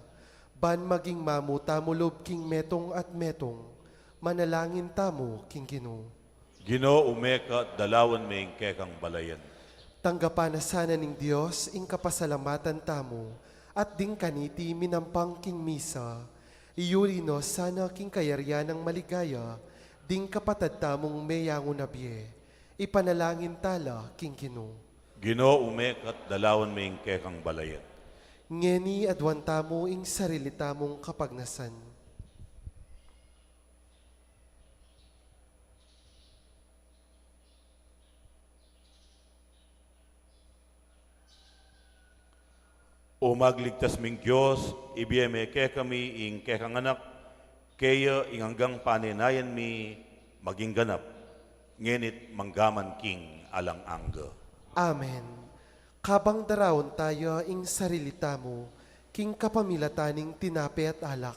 ban maging mamu tamu lub king metung at metung, manalangin tamu king Ginu. Ginu, ume ka at dalawan me ing kekang balayan. Tanggapan na sana ning Dios ing kapasalamatan tamu, at ding kaniti minampang king misa, iyuli no sana king kayarian nang maligaya ding kapatad tamung meyangu na bie. Ipanalangin tala king Ginu. Ginu, ume ka at dalawan me ing kekang balayan. Ngeni aduan tamu ing sarili tamung kapagnasan. O magligtas ming Dios, ibie me kekami ing kekang Anak, kaya ing anggang panenayan mi maging ganap, ngeni't manggaman king alang angga. Amen. Kabang daraun taya ing sarili tamu king kapamilatan ning tinape at alak,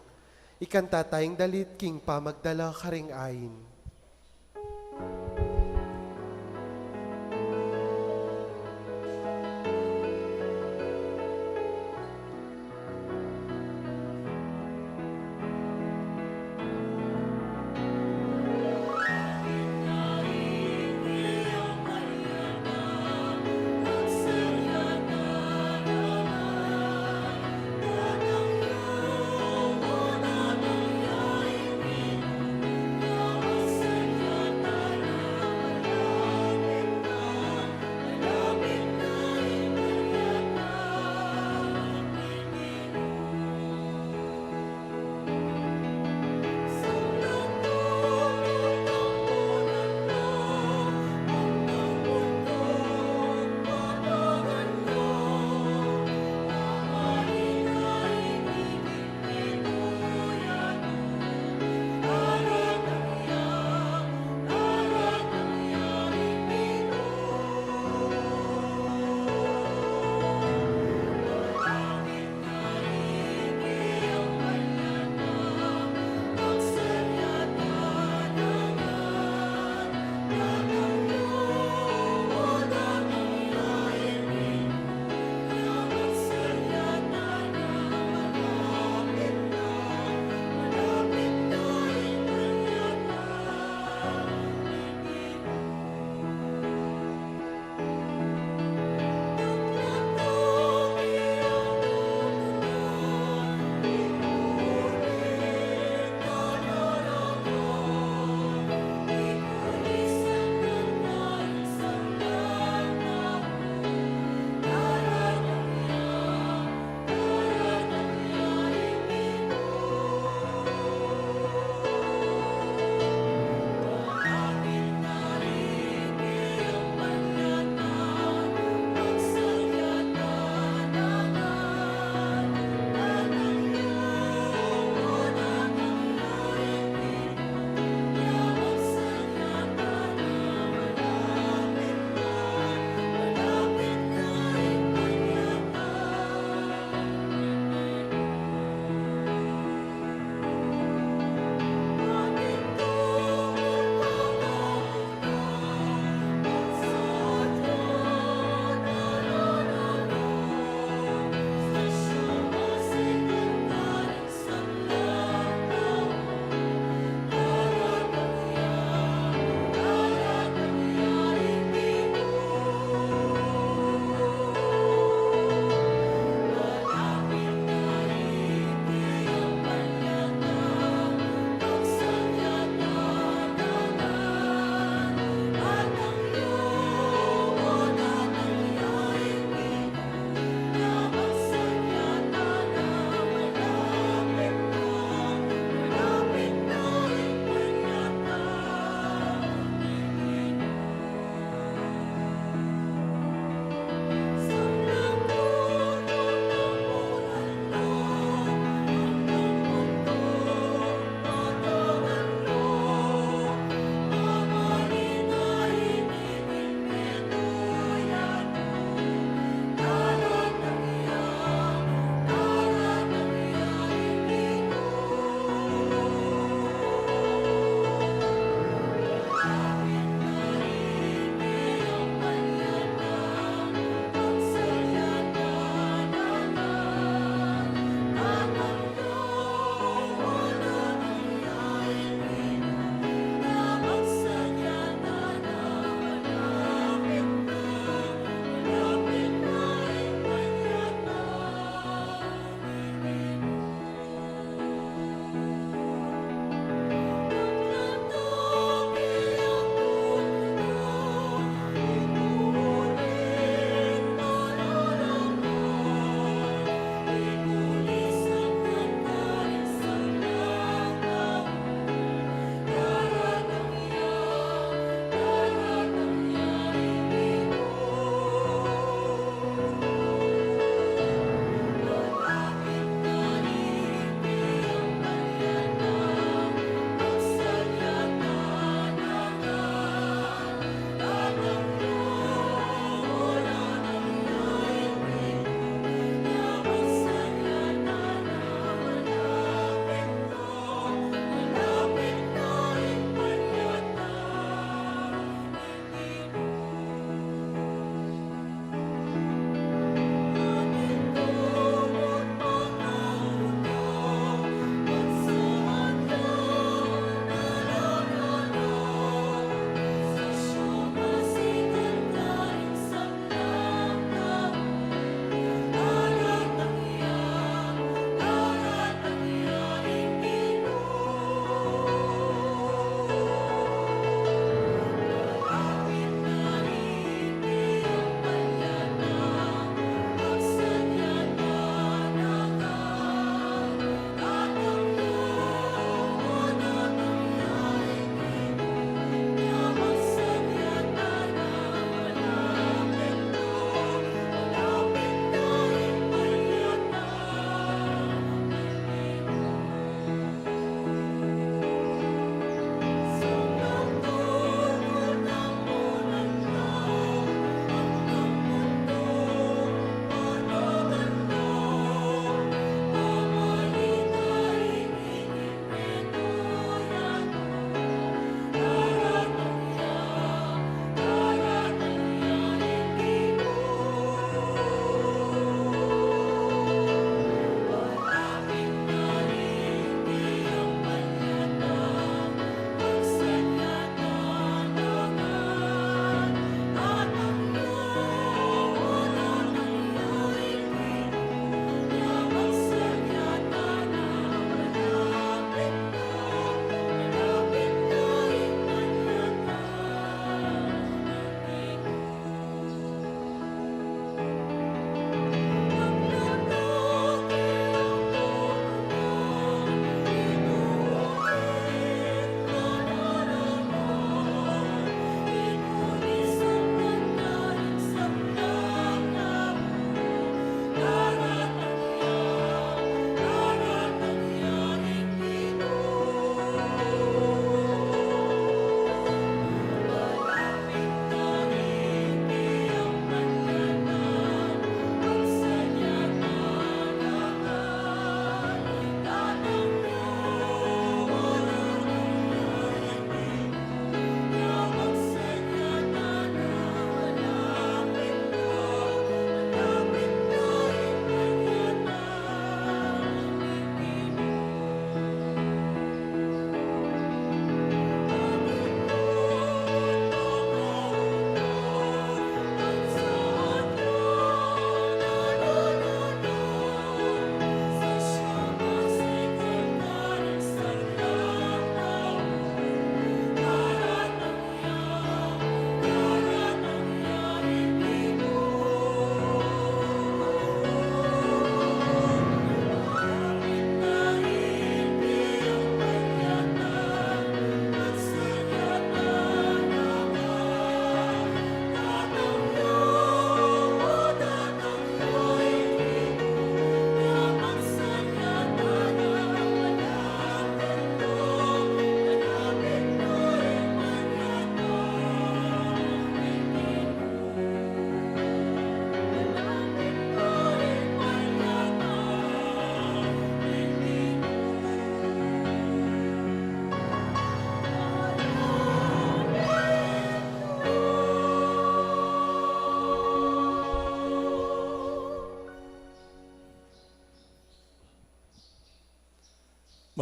ikanta taya ing dalit king pamagdala karing ain.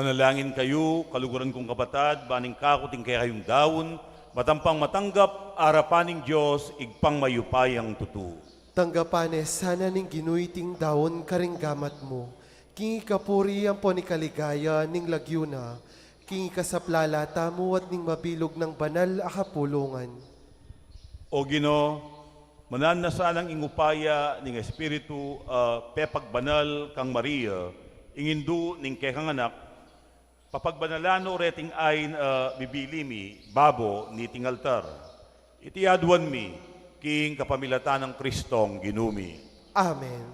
Manalangin kayu, kaluguran kung kapatad, ban ing kaku at ing kekayung daun, matampang matanggap arapan ning Dios, Ibpang mayupayang tutu. Tanggapan ne sana ning Ginu iting daun karing gamat mu, king ikapuri ampon ikaligaya ning lagyu na, king ikasaplala tamu at ning mabilug nang banal a kapulungan. O Ginu, mananu na sanang ing upaya ning Espiritu a pepagbanal kang Maria, ing indu ning kekang Anak, papagbanalan no reting ain a bibili mi babo niting altar. Iti aduan mi king kapamilatan nang Kristong Ginu mi. Amen.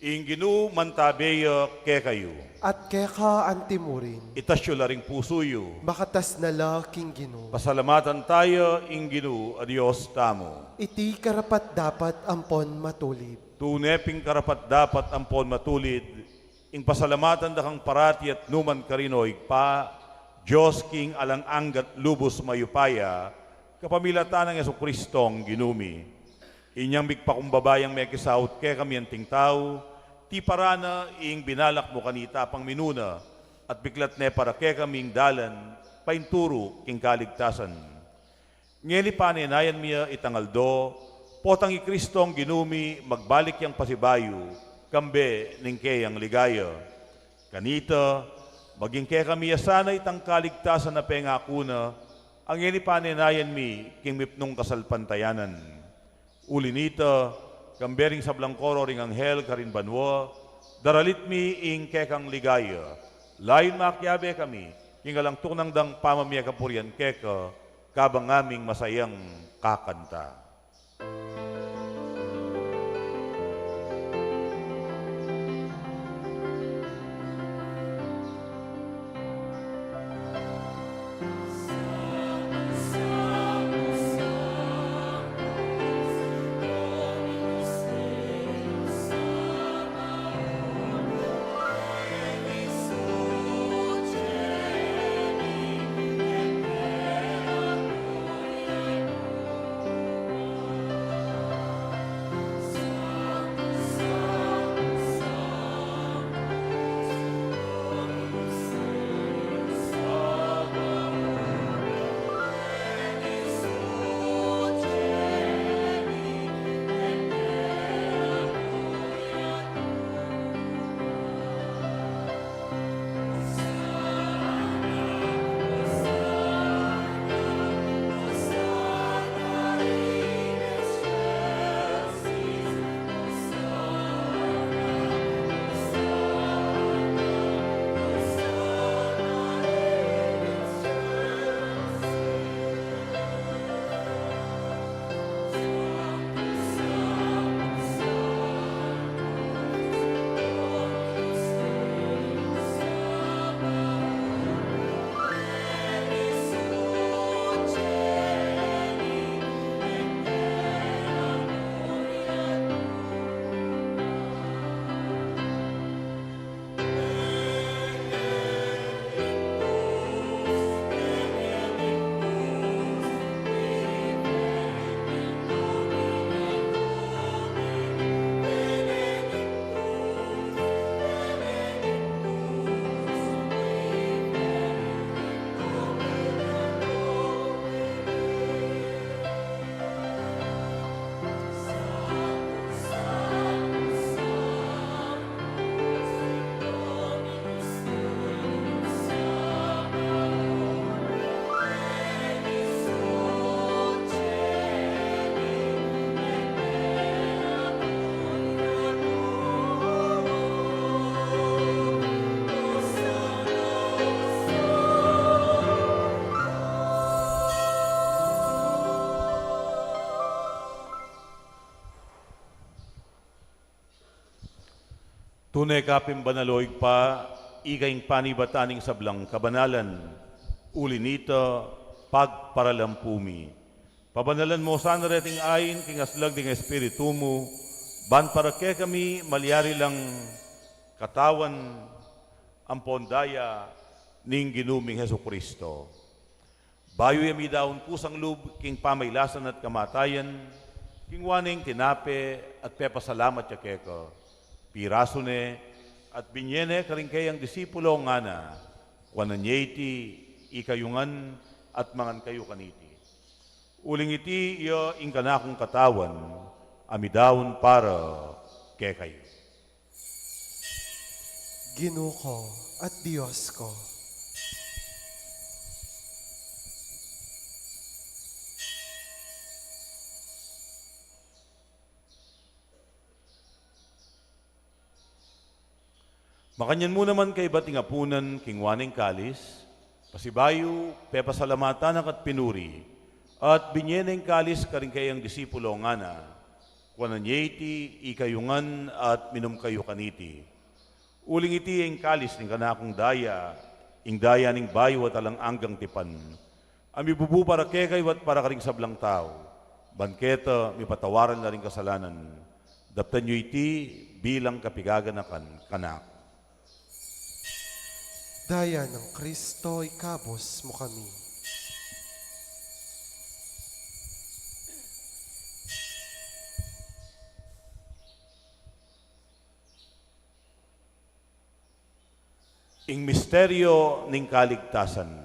Ing Ginu mantabe ya kekayu. At keka antimurin. Itas yu la ring pusu yu. Makatas na la king Ginu. Pasalamatan taya ing Ginu a Dios tamu. Iti karapat-dapat ampon matulid. Tune pin karapat-dapat ampon matulid, ing pasalamatan da kang parati at nukarin man, o Ibpa, Dios king alang angga at lubus mayupaya, kapamilatan nang Jesukristong Ginu mi. Inyang migpakumbaba yang mekisaut kekami anting tau, tiparan na ing binalak mu kanita pang minuna, at biklat ne para kekami ing dalan painturu king kaligtasan. Ngeni panenayan mi ya itang aldo, potang i Kristong Ginu mi magbalik yang pasibayu, kambe ning keyang ligaya. Kanita, maging kekami ya sana itang kaligtasan a pengaku na, a ngeni panenayan mi king mipnung kasalpantayanan. Uli nita, kambe ring sablang koro ring anghel karin banua, daralit mi ing kekang ligaya. Layun makiabe kami king alang tuknang dang pamamie kapurian keka, kabang ngaming masayang kakanta. Tune ka pin banal, o Ibpa, ika ing panibatan ning sablang kabanalan. Uli nita, pagparalampu mi. Pabanalan mu sana reting ain king aslag ning Espiritu mu, ban para kekami malyari lang katawan ampon daya ning Ginu ming Jesucristo. Bayu ya midaun kusang lub king pamailasan at kamatayan, kinua ne ing tinape at pepasalamat ya keka. Pirasu ne, At binie ne karing kayang disipulo, ngana: Kuanan ye iti ikayu ngan at mangan kayu kaniti. Uling iti iya ing kanakung katawan, a midaun para kekayu. Ginu ku at Dios ku. Makanyan mu naman kaybat ing apunan, kinua ne ing kalis, pasibayu pepasalamatan na ka't pinuri, at binie ne ing kalis karing kayang disipulo, ngana: Kuanan ye iti ikayu ngan at minum kayu kaniti. Uling iti ing kalis ning kanakung daya, ing daya ning bayu at alang anggang tipan, a mibubu para kekayu at para karing sablang tau, ban keta mipatawaran la ring kasalanan. Daptan yu iti bilang kapigaganakan kanaku. Daya nang Kristo, ikabus mu kami. Ing misteryo ning kaligtasan.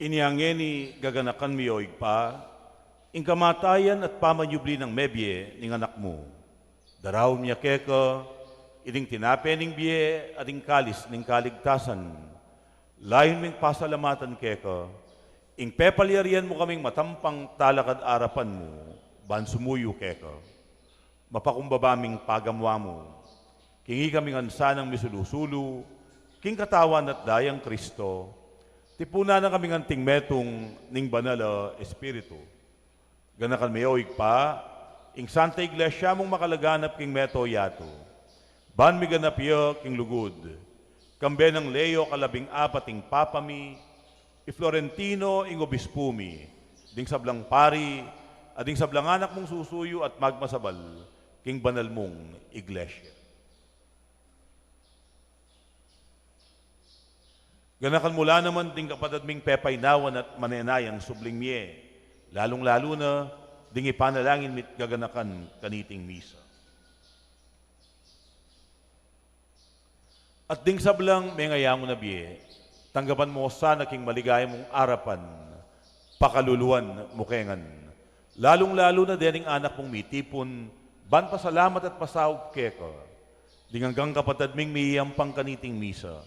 Inya ngeni, gaganakan mi, o Ibpa, ing kamatayan at pamanyubli nang mebie ning Anak mu. Daraun mi keka iting tinape ning bie at ing kalis ning kaligtasan. Layun ming pasalamatan keka ing pepalyarian mu kaming matampang talakad arapan mu, ban sumuyu keka. Mapakumbaba ming pagamuan mu king ikami ngan sanang misulu-sulu king katawan at dayang Kristo, tipunan na kaming anting metung ning Banal a Espiritu. Ganakan me, o Ibpa, ing Santa Iglesia mung makalaganap king mabilug a yatu, ban miganap ya king lugud, kambe nang Leo kalabing apat ing Papa mi, i Florentino ing Obispu mi, ding sablang pari, at ding sablang anak mung susuyu at magmasabal king banal mung Iglesia. Ganakan mu la naman ding kapatad ming pepainawan at manenayang subling mie, lalung-lalu na ding ipanalangin mi't gaganakan kaniting misa. At ding sablang mengayangu na bie, tanggapan mu sana king maligaya mung arapan, pakaluluan mu ke ngan. Lalung-lalu na dening anak mung mitipun, ban pasalamat at pasaup keka, ding anggang kapatad ming miyampang kaniting misa,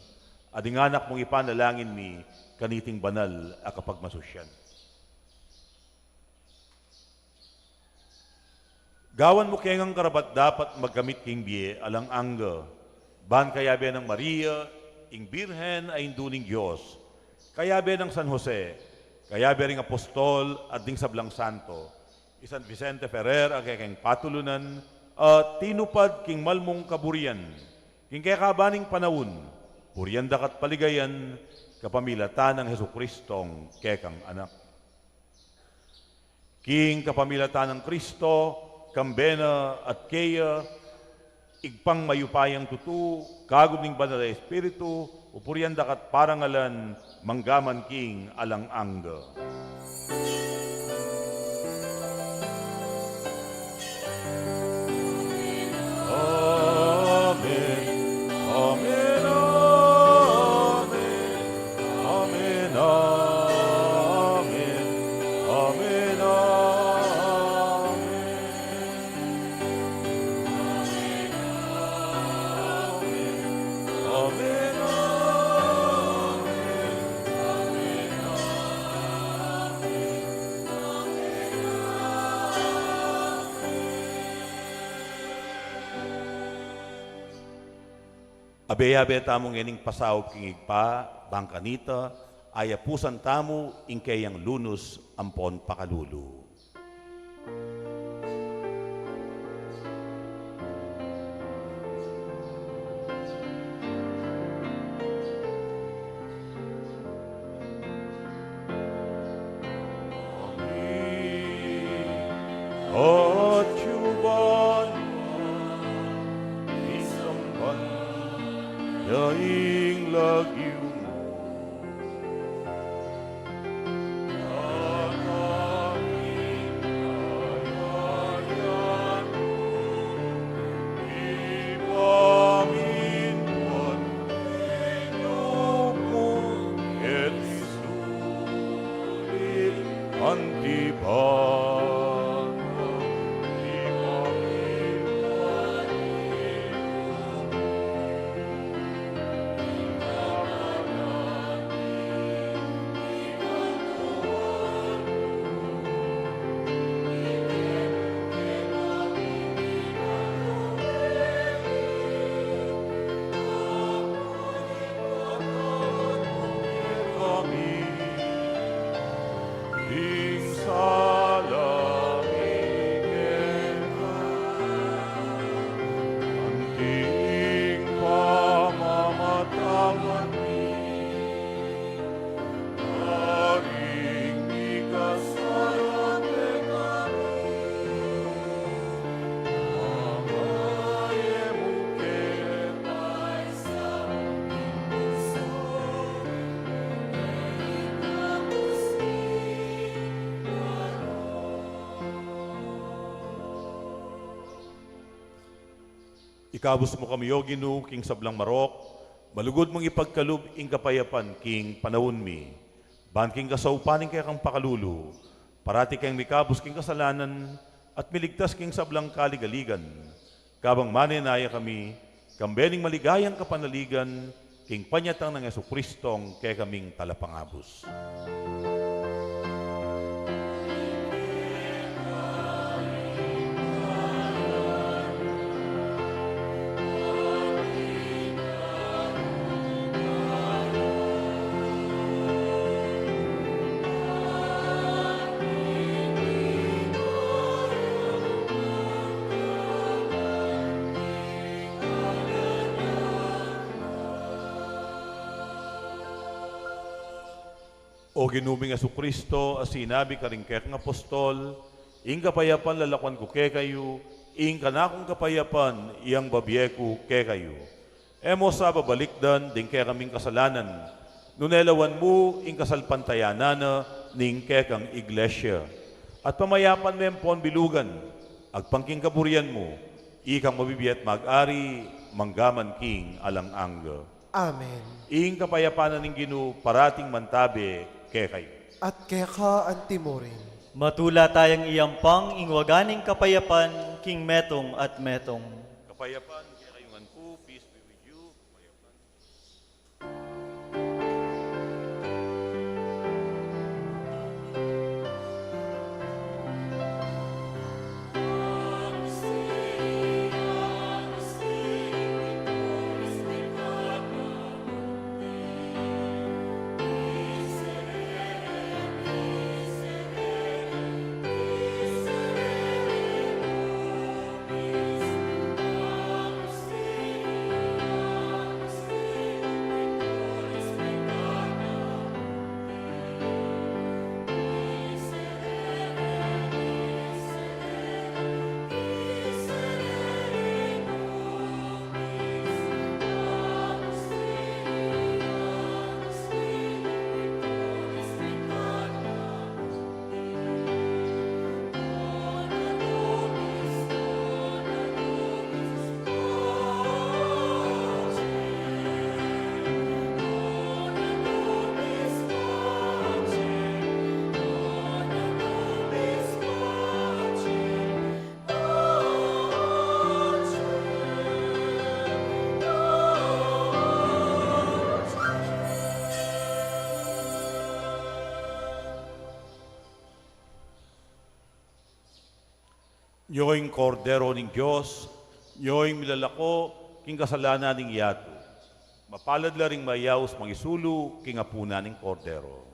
at ding anak mung ipanalangin mi kaniting banal a kapagmasusyan. Gawan mu ke ngang karapat-dapat magkamit king bie alang angga, ban kayabe nang Maria, ing Birhen a Indu ning Dios, kayabe nang San Jose, kayabe ring apostol at ding sablang santo, i San Vicente Ferrer a kekeng patulunan, a tinupad king malmung kaburian, king kekaban ning panaun, burian daka't paligayan, kapamilatan nang Jesucristong kekang Anak. King kapamilatan nang Kristo, kambe na at keya, Ibpang mayupayang tutu, kagum ning Banal a Espiritu, upurian daka at parangalan, mangga man king alang angga. Amen. Amen. Amen. Amen. Amen. Amen. Amen. Abe-abe tamu ngening pasaup king Ibpa, bang kanita, ayapusan tamu ing keyang lunus ampon pakalulu. Atiu ba isamban ya ing lagyu mu. Ding sala mi keka, anting pamamatawad mi, karing mikasala kekami, manga e mu ke paisaul king tuksu, nune ikabus mi Ikabus mu kami, O Ginu, king sablang marok, malugud mung ipagkalub ing kapayapan king panaun mi. Ban king kasaupan ning kekang pakalulu, parati keng mikabus king kasalanan at miligtas king sablang kaligaligan. Kabang manenaya kami, kambe ning maligayang kapanaligan, king panyatang nang Jesucristong kekaming Talapangabus. O Ginu ming Jesucristo, a sinabi karing kekang apostol, ing kapayapan lalakuan ku kekayu, ing kanakung kapayapan yang babie ku kekayu. E mu sa babalikdan ding kekaming kasalanan, nune lawan mu ing kasalpantayanan na ning kekang iglesia. At pamayapan me ampon bilugan, agpang king kaburian mu, ikang mabibie at mag-ari, mangga man king alang angga. Amen. Ing kapayapan na ning Ginu parating mantabe kekayu. At keka antimurin. Matula tayang iyampang ing waga ning kapayapan king metung at metung. Kapayapan kekayu ngan pu, peace be with you. Kapayapan. Nyo ing Kordero ning Dios, nyo ing milalako king kasalanan ning yatu. Mapalad la ring mayaus mangisulu king apunan ning Kordero.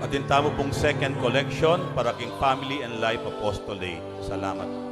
Atin tamu pung second collection para king Family and Life Apostolate. Salamat.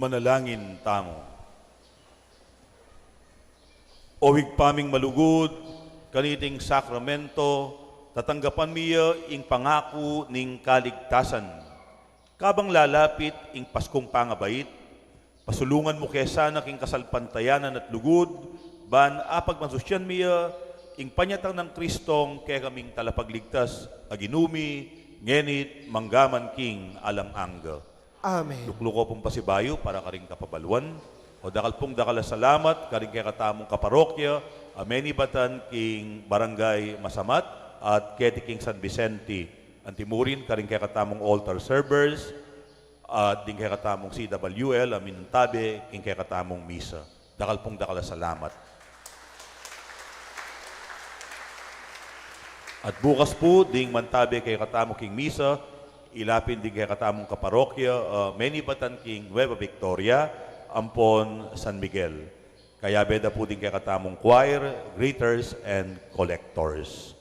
Manalangin tamu. O Ibpa ming malugud, kaniting sakramento, tatanggapan mi ya ing pangaku ning kaligtasan. Kabang lalapit ing Paskung pangabait, pasulungan mu ke sana king kasalpantayanan at lugud, ban apagmasusyan mi ya ing panyatang nang Kristong kekaming Talapagligtas, a Ginu mi, ngeni't manggaman king alang angga. Amen. Lukluku pung pasibayu para karing kapabaluan. O dakal pung dakal a salamat karing kekatamung kaparokya a menibatan king Barangay Masamat at keti king San Vicente. Antimurin karing kekatamung altar servers at ding kekatamung C W L a mintabe king kekatamung misa. Dakal pung dakal a salamat. At bukas pu, ding mantabe kekatamu king misa, ila pin ding kekatamung kaparokya, ah, menibatan king Nueva Victoria ampon San Miguel. Kayabe da pu ding kekatamung choir, greeters, and collectors.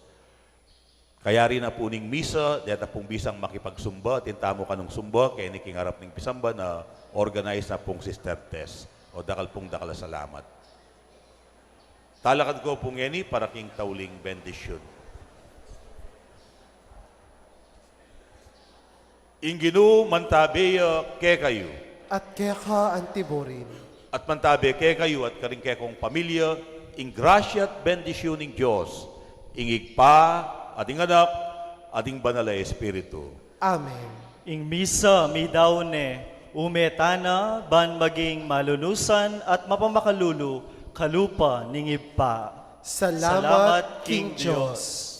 Kayari na pu ning misa, deta pung bisang makipagsumba, atin tamu kanung sumba, keni king arap ning pisamba na organize na pung Sister Tess. O dakal pung dakal a salamat. Talakad ko pu ngeni para king tauling bendisyun. Ing Ginu mantabe ya kekayu. At keka antiburin. At mantabe kekayu at karing kekong pamilya, ing grasya at bendisyun ning Dios, ing Ibpa, at ing Anak, at ing Banal a Espiritu. Amen. Ing misa midaun ne, ume tana, ban maging malunusan at mapamakalulu, kalupa ning Ibpa. Salamat king Dios.